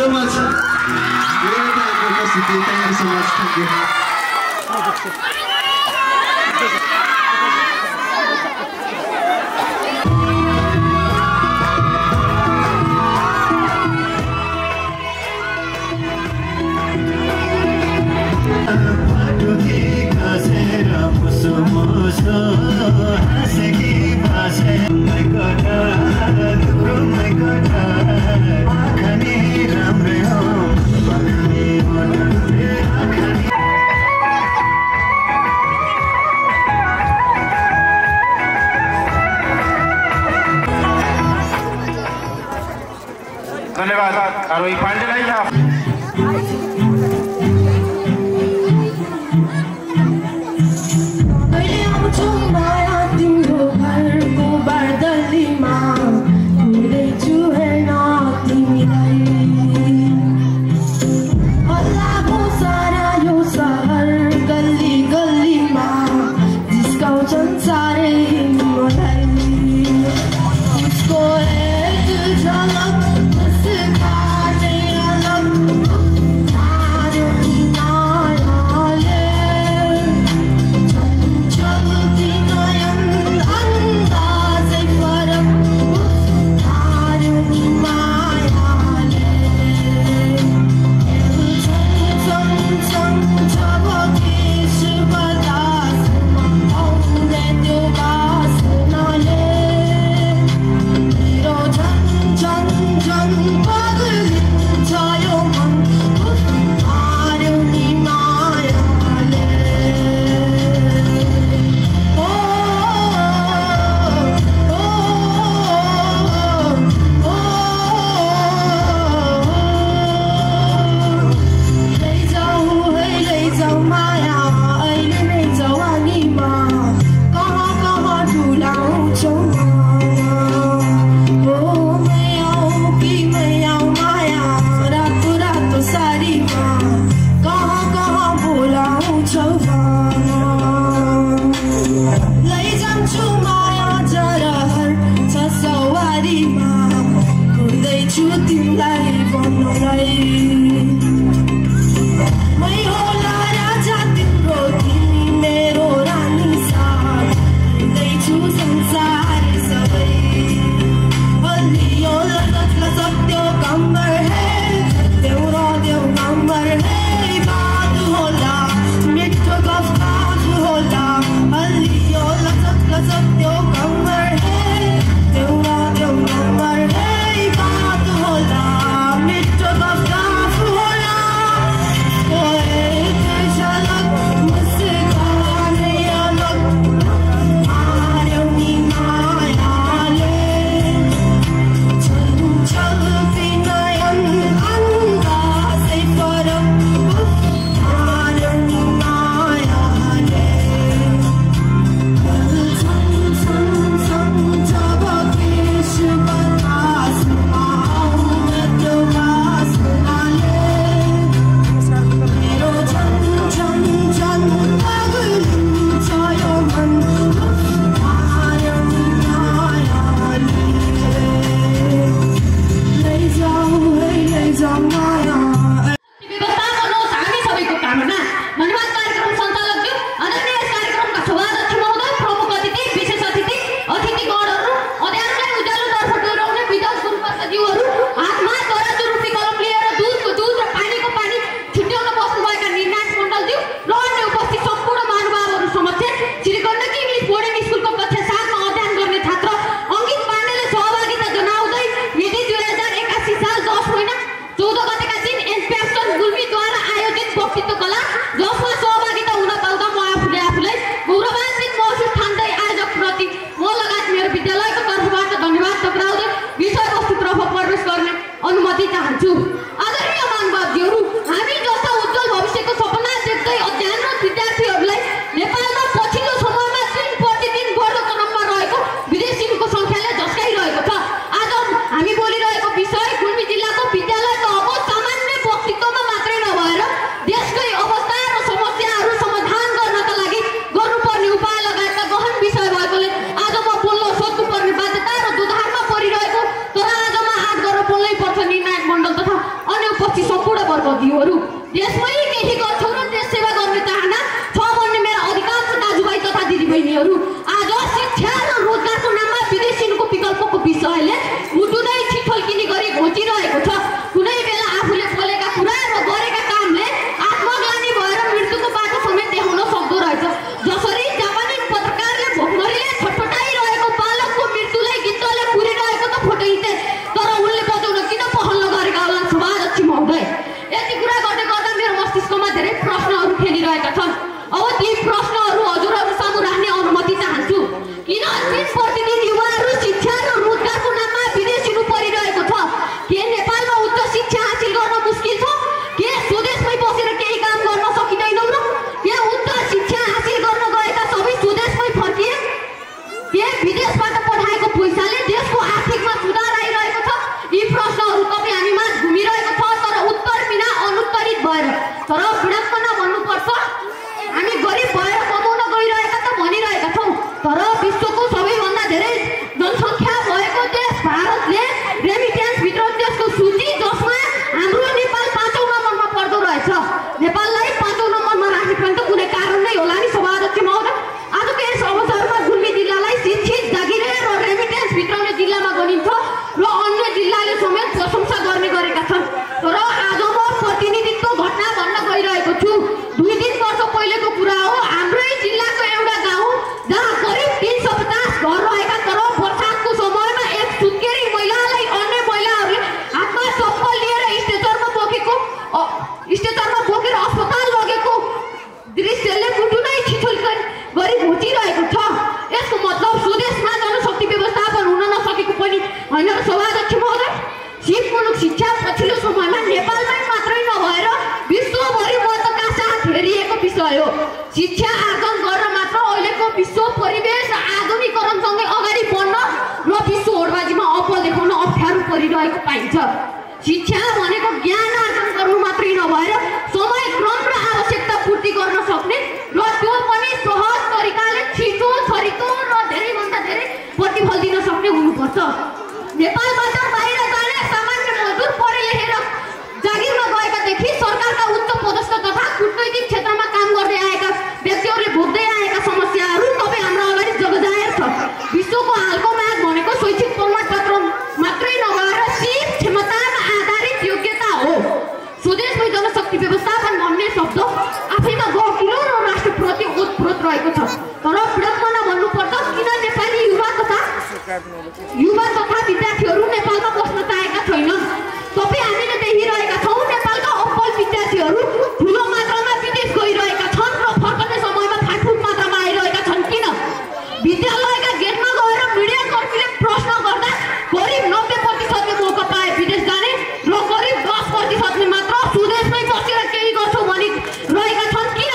Speaker 9: so much. Thank you so much. Thank you.
Speaker 1: धन्यवाद आरोही पाण्डेलाई
Speaker 10: Hey, वर्गीयहरू देशमै केही गर्छौ र देश सेवा गर्ने चाहना छ भन्ने मेरा अधिकांश दाजुभाइ तथा दिदीबहिनीहरू आज शिक्षा र रोजगारको नाममा विदेशीको विकल्पको विषयले उठुँदै छिटफल्किने गरी घोचिरहेको छ। कुनै बेला आफूले बोलेका कुरा र गरेका कामले आत्मग्लानी भएर मृत्युको बाटो समेत देखाउन सक्दो रहेछ। जसरी जापानी पत्रकारले भोकमरीले छटपटाइरहेको बालकको मृत्युलाई गिद्धले पुरिरहेको त फोटोइते, तर उनले बचाउन किन पहल नगरेका होला सभाध्यक्ष महोदय? यति कुरा गर्दै गर्दा मेरो मस्तिष्कमा धेरै प्रश्नहरू खेलिरहेका छन्। अब ती प्रश्नहरू हजुरहरू सामु राख्ने अनुमति चाहन्छु। किन दिन प्रतिदिन युवाहरू शिक्षा र रोजगारको नाममा विदेश हिँड्नु परिरहेको छ? के नेपालमा उच्च शिक्षा हासिल गर्न मुस्किल छ? के स्वदेशमै बसेर केही काम गर्न सकिँदैनौ र? के उच्च शिक्षा हासिल गर्न गएका सबै स्वदेशमै फर्किए? के विदेशबाट पठाएको पैसाले देशको आर्थिकमा सुधार आइरहेको छ? यी प्रश्नहरू तपाईँ हामीमा घुमिरहेको छ, तर उत्तर बिना अनुत्तरित भएर। तर विडम्बना भन्नुपर्छ, हामी गरिब भएर कमाउन गइरहेका त भनिरहेका छौँ, तर विश्वको सबैभन्दा धेरै जनसङ्ख्या भएको देश भारतले रेमिटेन्स भित्र देशको सूची जसमा हाम्रो नेपाल 5औं नम्बरमा पर्दो रहेछ। नेपाललाई 5औं नम्बरमा राख्ने पनि त कुनै कारण नै होला नि सभाध्यक्ष महोदय। आजको यस अवसरमा गुल्मी जिल्लालाई शिक्षित जागिरे र रेमिटेन्स भित्राउने जिल्लामा गनिन्छ र अन्य जिल्लाले समेत प्रशंसा गर्ने गरेका छन्। तर आज म प्रतिनिधित्व घटना भन्न गइरहेको छु। 2-3 वर्ष पहिलेको कुरा हो। हाम्रै जिल्लाको एउटा गाउँ जहाँ करिब 350 घर रहेका, तर बर्खातको समयमा एक सुत्केरी महिलालाई अन्य महिलाहरूले हातमा चप्पल लिएर स्ट्रेचरमा बोकेर अस्पताल लगेको दृश्यले मुटु नै छिटोल्कन गरी घोचिरहेको छ। यसको मतलब स्वदेशमा जनशक्ति व्यवस्थापन हुन नसकेको पनि होइन र सभाध्यक्ष महोदय। सिप मुलुक शिक्षा पछिल्लो समयमा नेपालमै मात्रै नभएर विश्वभरि महत्त्वका साथ हेरिएको विषय हो। शिक्षा आर्जन गर्न मात्र अहिलेको विश्व परिवेश र आधुनिकीकरणसँगै अगाडि बढ्न र विश्व होडबाजीमा अब्बल देखाउन अप्ठ्यारो परिरहेको पाइन्छ। शिक्षा भनेको ज्ञान आर्जन गर्नु मात्रै नभएर समय क्रम र आवश्यकता पूर्ति गर्न सक्ने र त्यो पनि सहज तरिकाले छिटो छरितो र धेरैभन्दा धेरै प्रतिफल दिन सक्ने हुनुपर्छ। नेपालबाट बाहिर जाने सामान्य मजदुर पढे लेखेर जागिरमा गएकादेखि सरकारका उच्च पदस्थ तथा कूटनैतिक क्षेत्रमा काम गर्दै आएका व्यक्तिहरूले भोग्दै आएका समस्याहरू तपाईँ हाम्रो अगाडि जगजाहेर छ। विश्वको हालको माग भनेको शैक्षिक प्रमाणपत्र मात्रै नभएर सिप क्षमतामा आधारित योग्यता हो। स्वदेशमै जनशक्ति व्यवस्थापन भन्ने शब्द आफैमा गहकिलो र राष्ट्रप्रति ओतप्रोत रहेको छ। तर विडम्बना भन्नुपर्दा किन नेपाली युवा तथा विद्यार्थीहरू नेपालमा बस्न चाहेका छैनन्? तपाईँ हामीले देखिरहेका छौँ नेपालका अब्बल विद्यार्थीहरू ठुलो मात्रामा विदेश गइरहेका छन् र फर्कने समयमा फाटफुट मात्रामा आइरहेका छन्। किन? विद्यालयका गेटमा गएर मिडिया कर्मीले प्रश्न गर्दा करिब 90%ले मौका पाए विदेश जाने र करिब 10%ले मात्र स्वदेशमै बसेर केही गर्छौँ भनी रहेका छन्। किन?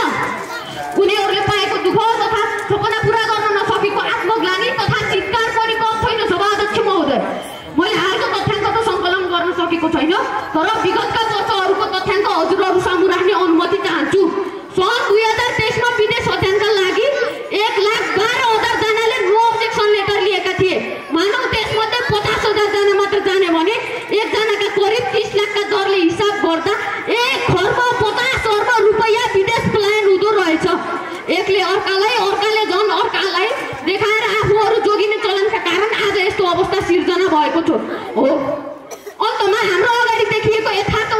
Speaker 10: उनीहरूले पाएको दुःख तथा सपना पुरा गर्न नसकेको आत्मग्लानी तथा चित्कार पनि कम छैन सभाध्यक्ष महोदय। मैले हालको तथ्याङ्क त सङ्कलन गर्न सकेको छैन, तर विगतका वर्षहरूको तथ्याङ्क हजुरहरू सामु राख्ने अनुमति चाहन्छु। सन् 2023 मा विदेश अध्ययनका लागि 1,12,000 जनाले नो अब्जेक्सन लेटर लिएका थिए। मानव त्यसमध्ये 50,000 जना मात्र जाने भने एकजनाका करिब 30 लाखका दरले हिसाब गर्दा 1 खर्ब 50 अर्ब रुपैयाँ विदेश पलायन हुँदो रहेछ। एकले अर्काले झन् अर्कालाई देखाएर आफूहरू जोगिने चलनका कारण आज यस्तो अवस्था सिर्जना भएको हो। अन्तमा हाम्रो अगाडि देखिएको यथार्थ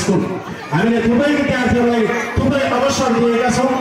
Speaker 1: स्कुल। हामीले थुप्रै विद्यार्थीहरूलाई थुप्रै अवसर दिएका छौँ।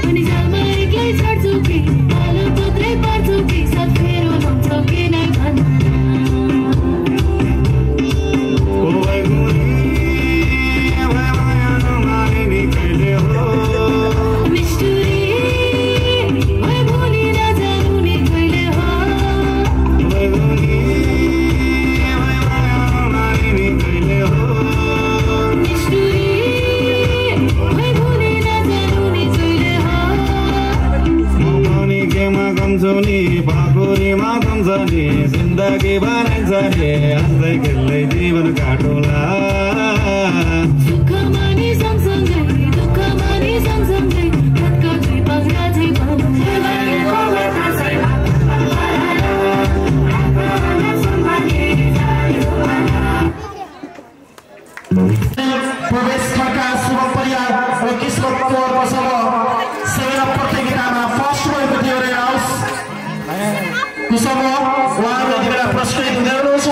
Speaker 11: When he's जान्छौ नि पाखुरीमा जान्छ नि जिन्दगी बनाइन्छ नि हाँस्दै खेल्दै जीवन काटौँला
Speaker 1: प्रवेश खड्का शुभ परियार र किस्मत कौर बसल सेवा प्रतियोगितामा फर्स्ट भएको थियो रे हाउस कुसम उहाँहरू यति बेला पुरस्कृत हुँदै हुनुहुन्छ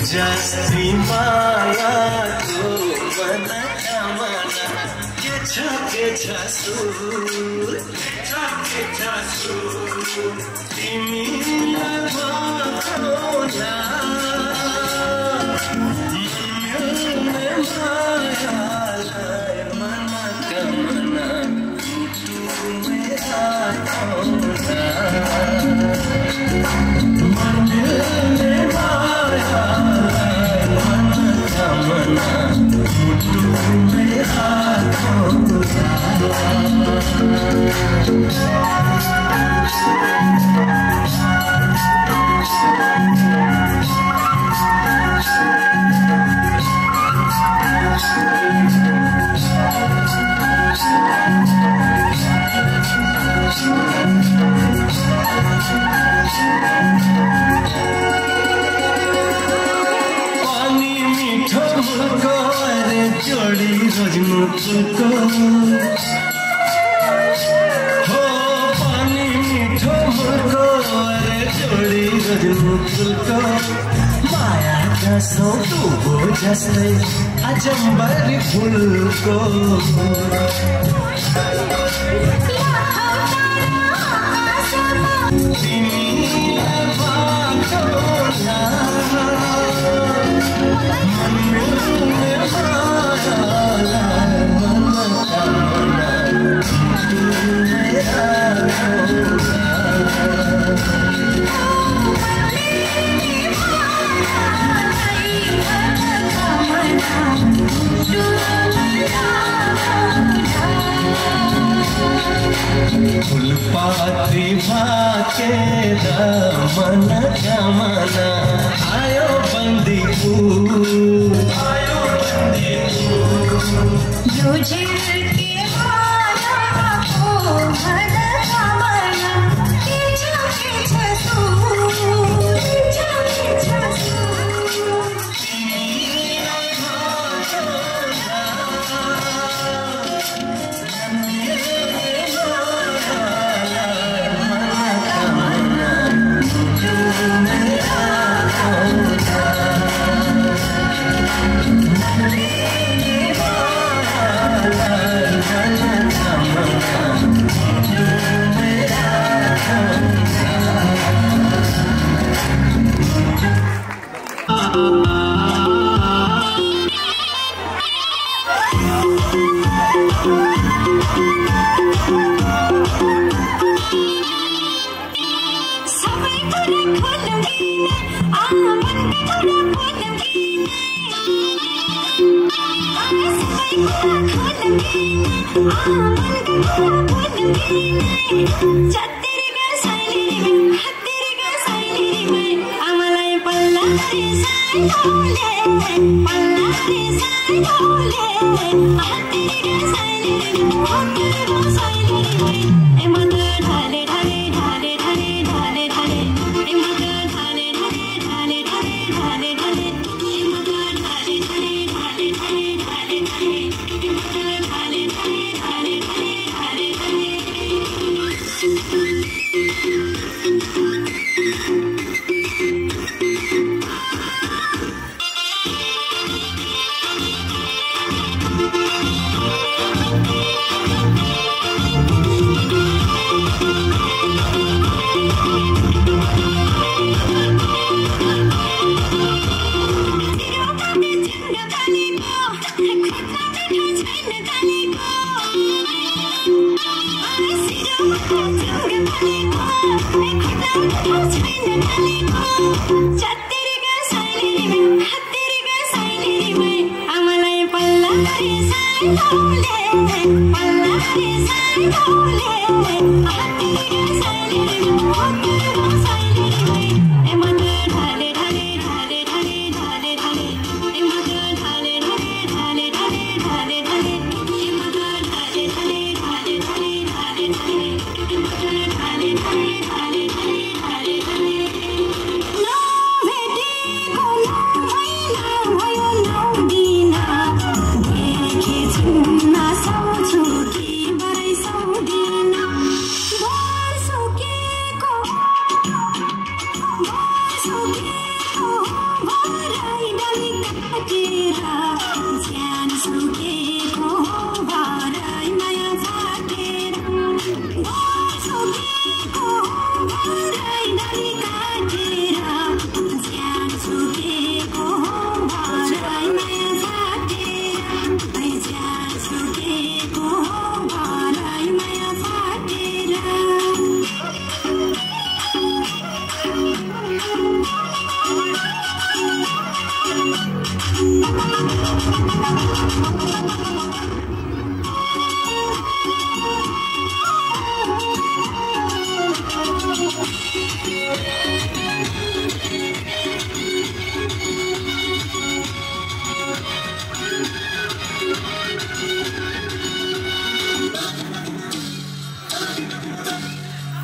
Speaker 12: जस्ती माया को मना कामना के छ सुर तिमीलाई भखौला मिल्ने मायालाई मना कामना टुमे आउँला मिल्ने जोड़ी रोजनु तुलको हो पानी मीठो मुर्को अरे जोड़ी रोजनु तुलको माया जसो डुबो जस्तै अजम्बरी फुलको तिमीलाई भखौला फुलपाती भाके मन जमाना आयो बंदी फूल जो झिलके माया को मन जमाना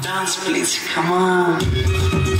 Speaker 12: Dance, please, come on.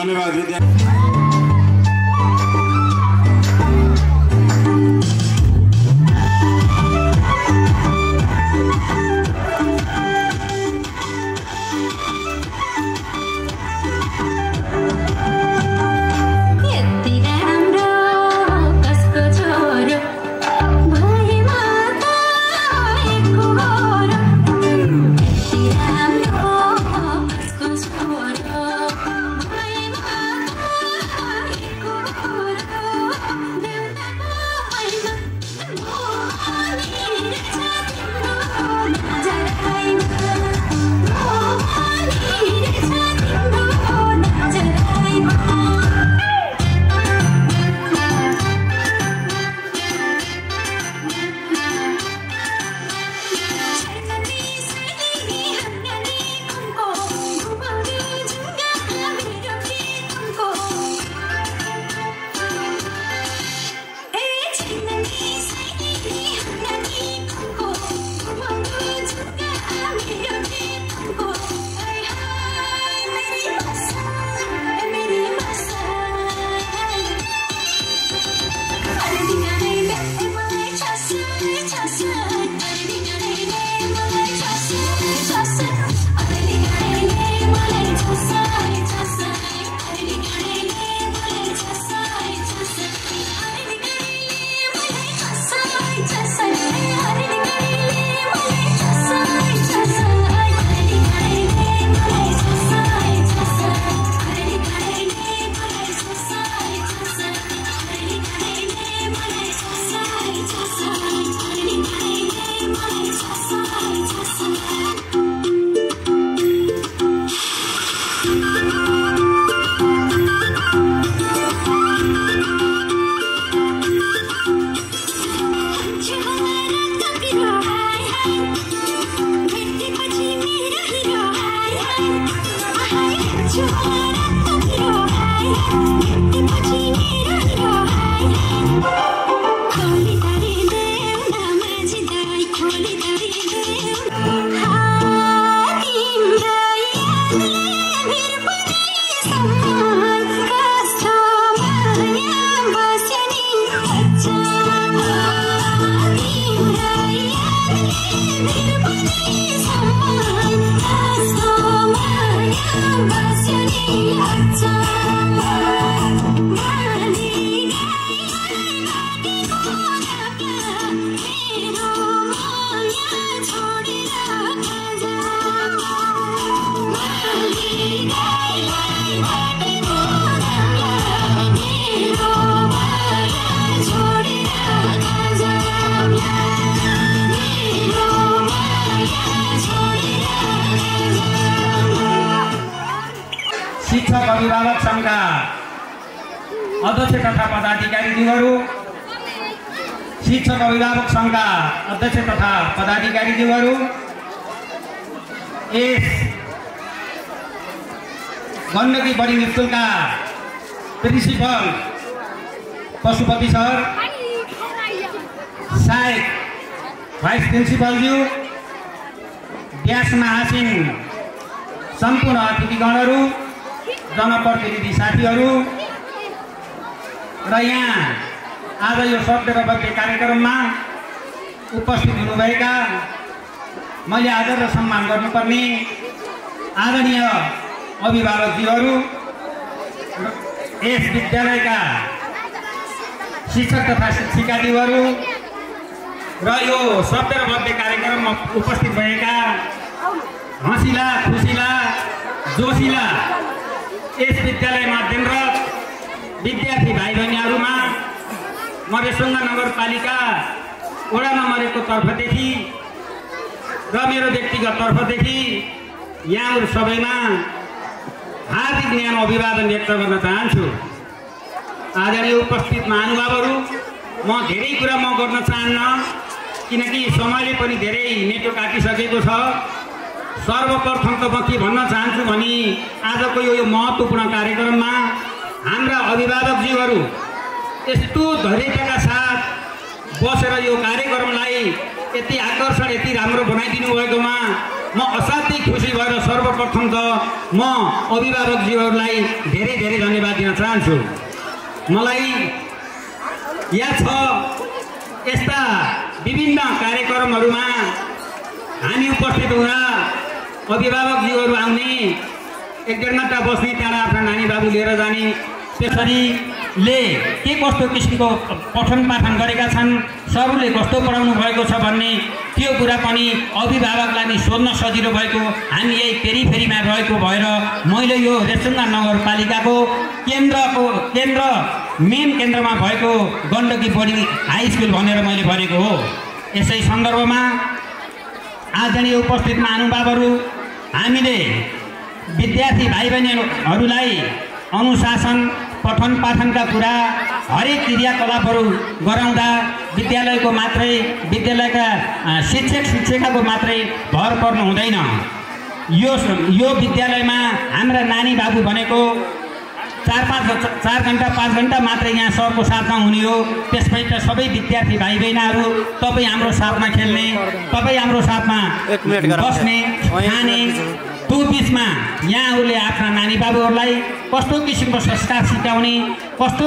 Speaker 5: धन्यवाद विद्यार्थी।
Speaker 3: अभिभावक संघका अध्यक्ष तथा पदाधिकारीज्यूहरू, शिक्षक अभिभावक संघका अध्यक्ष तथा पदाधिकारीज्यूहरू, यस गण्डकी बोर्डिङ स्कुलका प्रिन्सिपल पशुपति सर, सहायक भाइस प्रिन्सिपलज्यू, व्यास महासिन, सम्पूर्ण अतिथिगणहरू, जनप्रतिनिधि साथीहरू र यहाँ आज यो शब्द र भव्य कार्यक्रममा उपस्थित हुनुभएका मैले आदर र सम्मान गर्नुपर्ने आदरणीय अभिभावकज्यूहरू, यस विद्यालयका शिक्षक तथा शिक्षिकाज्यूहरू र यो शब्द र भव्य कार्यक्रममा उपस्थित भएका हँसिला, खुसिला, जोसिला यस विद्यालयमा अध्ययनरत विद्यार्थी भाइ बहिनीहरूमा म रेसुङ्गा नगरपालिका वडा नम्बर 1 को तर्फदेखि र मेरो व्यक्तिगत तर्फदेखि यहाँहरू सबैमा हार्दिक न्यानो अभिवादन व्यक्त गर्न चाहन्छु। आदरणीय उपस्थित महानुभावहरू, म धेरै कुरा म गर्न चाहन्न किनकि समयले पनि धेरै नेटो काटिसकेको छ। सर्वप्रथम त म के भन्न चाहन्छु भने आजको यो महत्त्वपूर्ण कार्यक्रममा हाम्रा अभिभावकज्यूहरू यस्तो धैर्यताका साथ बसेर यो कार्यक्रमलाई यति आकर्षण, यति राम्रो बनाइदिनु भएकोमा म असाध्यै खुसी भएर सर्वप्रथम त म अभिभावकज्यूहरूलाई धेरै धेरै धन्यवाद दिन चाहन्छु। मलाई याद छ यस्ता विभिन्न कार्यक्रमहरूमा हामी उपस्थित हुँदा अभिभावकज्यूहरू आउने, 1-1.5 घण्टा बस्ने, त्यहाँ आफ्ना नानी बाबु लिएर जाने, त्यसरीले के कस्तो किसिमको पठन पाठन गरेका छन्, सरले कस्तो पढाउनु भएको छ भन्ने त्यो कुरा पनि अभिभावकलाई नि सोध्न सजिलो भएको हामी यही पेरिफेरीमा रहेको भएर मैले यो रेसुङ्गा नगरपालिकाको मेन केन्द्रमा भएको गण्डकी बोर्डिङ हाई स्कुल भनेर मैले भनेको हो। यसै सन्दर्भमा आदरणीय उपस्थित महानुभावहरू, हामीले विद्यार्थी भाइ बहिनीहरूलाई अनुशासन, पठन पाठनका कुरा, हरेक क्रियाकलापहरू गराउँदा विद्यालयको मात्रै, विद्यालयका शिक्षक शिक्षिकाको मात्रै भर पर्नु हुँदैन। यो विद्यालयमा हाम्रा नानी बाबु भनेको 4 घण्टा 5 घण्टा मात्रै यहाँ सरको साथमा हुने हो। त्यसपछि त सबै विद्यार्थी भाइ बहिनीहरू तपाईँ हाम्रो साथमा खेल्ने, तपाईँ हाम्रो साथमा बस्ने, खाने, त्यो बिचमा यहाँहरूले आफ्ना नानी बाबुहरूलाई कस्तो किसिमको संस्कार सिकाउने, कस्तो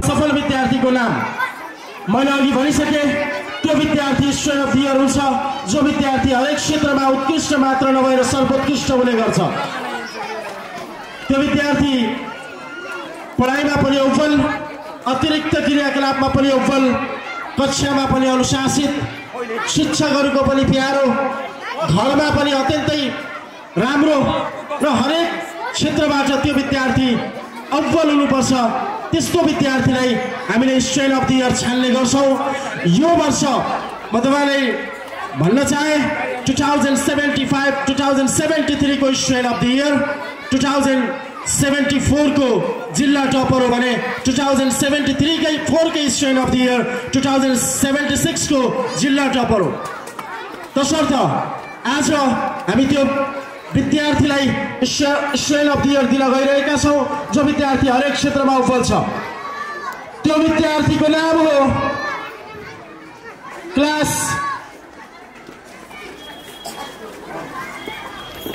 Speaker 1: सफल विद्यार्थीको नाम मैले अघि भनिसके। त्यो विद्यार्थी स्टुडेन्ट अफ द इयर हुन्छ जो विद्यार्थी हरेक क्षेत्रमा उत्कृष्ट मात्र नभएर सर्वोत्कृष्ट हुने गर्छ। त्यो विद्यार्थी पढाइमा पनि अव्वल, अतिरिक्त क्रियाकलापमा पनि अव्वल, कक्षामा पनि अनुशासित, शिक्षकहरूको पनि प्यारो, घरमा पनि अत्यन्तै राम्रो र हरेक क्षेत्रबाट त्यो विद्यार्थी अव्वल हुनुपर्छ। त्यस्तो विद्यार्थीलाई हामीले स्टुडेन्ट अफ द इयर छान्ने गर्छौँ। यो वर्ष म तपाईँलाई भन्न चाहे 2075-2073 को स्टुडेन्ट अफ द इयर, 2074 को जिल्ला टपर हो भने 2073 कै 4 कै स्टुडेन्ट अफ द इयर 2076 को जिल्ला टपर हो। तसर्थ आज हामी त्यो विद्यार्थीलाई स्टुडेन्ट अफ द इयर दिन गइरहेका छौँ जो विद्यार्थी हरेक क्षेत्रमा अव्वल छ। त्यो विद्यार्थीको नाम हो क्लास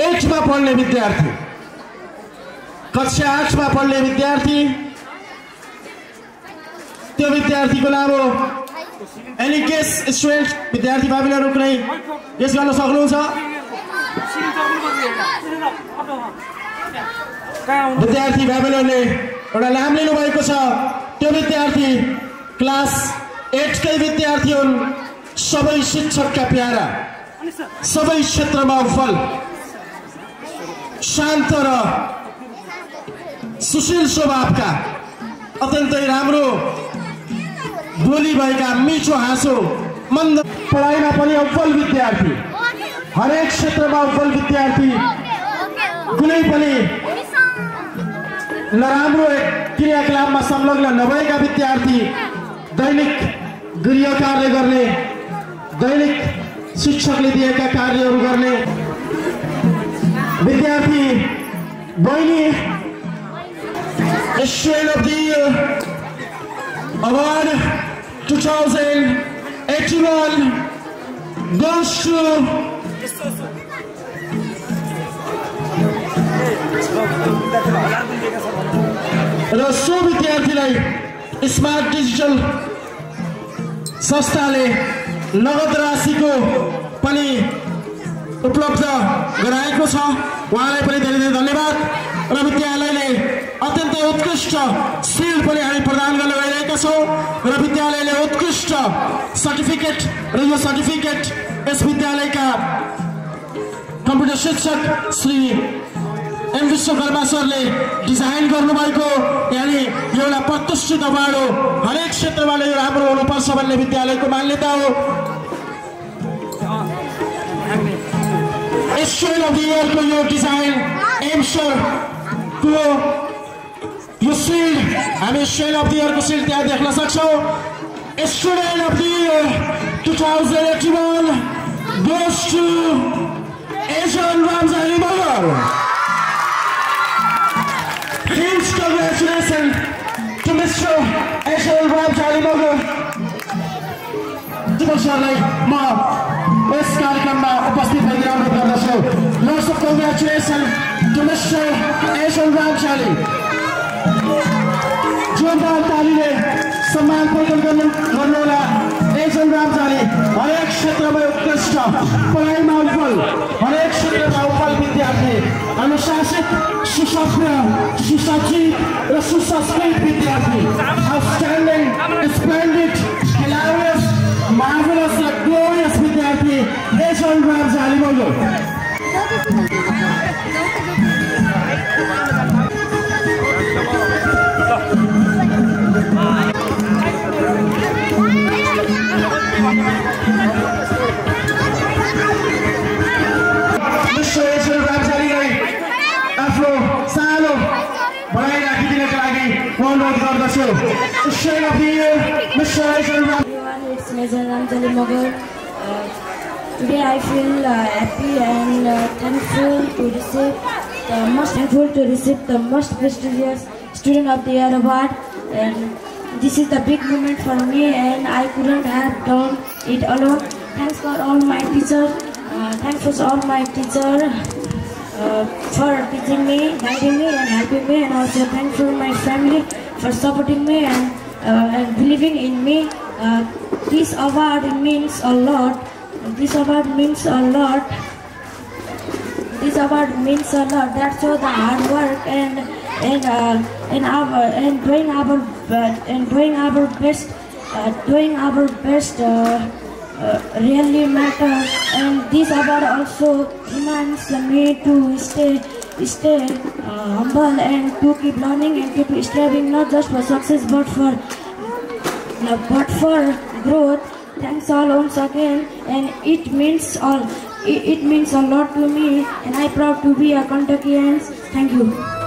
Speaker 1: 8 मा पढ्ने विद्यार्थी, कक्षा 8 मा पढ्ने विद्यार्थी। त्यो विद्यार्थीको नाम हो एनी केस स्टुडेन्ट। विद्यार्थी भाइबहरुले कुनै गेस गर्न सक्नुहुन्छ? विद्यार्थी भाइबहरुले एउटा नाम लिनु भएको छ। त्यो विद्यार्थी क्लास 8 कै विद्यार्थी हुन्। सबै शिक्षकका प्यारा, सबै क्षेत्रमा अव्वल, शान्त र सुशील स्वभावका, अत्यन्तै राम्रो बोली भएका, मिठो हाँसो, मन्द, पढाइमा पनि अव्वल विद्यार्थी, हरेक क्षेत्रमा अव्वल विद्यार्थी, कुनै पनि नराम्रो क्रियाकलापमा संलग्न नभएका विद्यार्थी, दैनिक गृह कार्य गर्ने, दैनिक शिक्षकले दिएका कार्यहरू गर्ने विद्यार्थी बहिनी। Student of the year award 2081 goes to र सो विद्यार्थीलाई स्मार्ट डिजिटल संस्थाले नगद राशिको पनि उपलब्ध गराएको छ। उहाँलाई पनि धेरै धेरै धन्यवाद। र विद्यालयले अत्यन्तै उत्कृष्ट सिल पनि हामी प्रदान गर्न गइरहेका छौँ र विद्यालयले उत्कृष्ट सर्टिफिकेट र यो सर्टिफिकेट यस विद्यालयका कम्प्युटर शिक्षक श्री एम विश्वकर्मा सरले डिजाइन गर्नुभएको, यानि यो एउटा प्रतिष्ठित अवार्ड हो। हरेक क्षेत्रबाट यो राम्रो हुनुपर्छ भन्ने विद्यालयको मान्यता हो। स्टुडेन्ट अफ द इयरको यो डिजाइन एम सरको यो सिल्ड हामी स्टुडेन्ट अफ द इयरको सिल्ड त्यहाँ देख्न सक्छौँ। Student of the year 2081 goes to Asian Ramzali Magar. Huge congratulations to Mr. Asian Ramzali Magar. सरलाई म यस कार्यक्रममा उपस्थित भइरहनु पर्दछु। Lots of congratulations to Mr. Asian Ramzali. जोरदार तालीले सम्मान प्रदान गर्नुहोला। एशियन रामजाली हरेक क्षेत्रमा उत्कृष्ट, पढाइमा अव्वल, हरेक क्षेत्रमा अव्वल विद्यार्थी, अनुशासित, सुसभ्य, सुसज्जित र सुसंस्कृत विद्यार्थी, आउटस्ट्यान्डिङ, स्प्लेन्डिड, हिलारियस, मार्भलस र ग्लोरियस विद्यार्थी एशियन रामजाली बोल्यो। आफ्नो सानो बढाइ राखिदिनका लागि अनुरोध गर्दछु। Student of the year mister Asian
Speaker 13: It's Major Ramzali Magar. Today I feel happy and thankful to receive the most prestigious Student of the Year award, and this is the big moment for me, and I couldn't have done it alone. Thanks for all my teachers. Thanks for all my teachers for teaching me, guiding me, and helping me, and also thanks for my family for supporting me and believing in me. This award means a lot. This award means a lot. This award means a lot. That's all the hard work and doing our best really matters. And this award also reminds me to stay humble and to keep learning and keep striving, not just for success but for growth. Thanks all once again, and it means a lot to me, and I'm proud to be a Kentuckian. Thank you.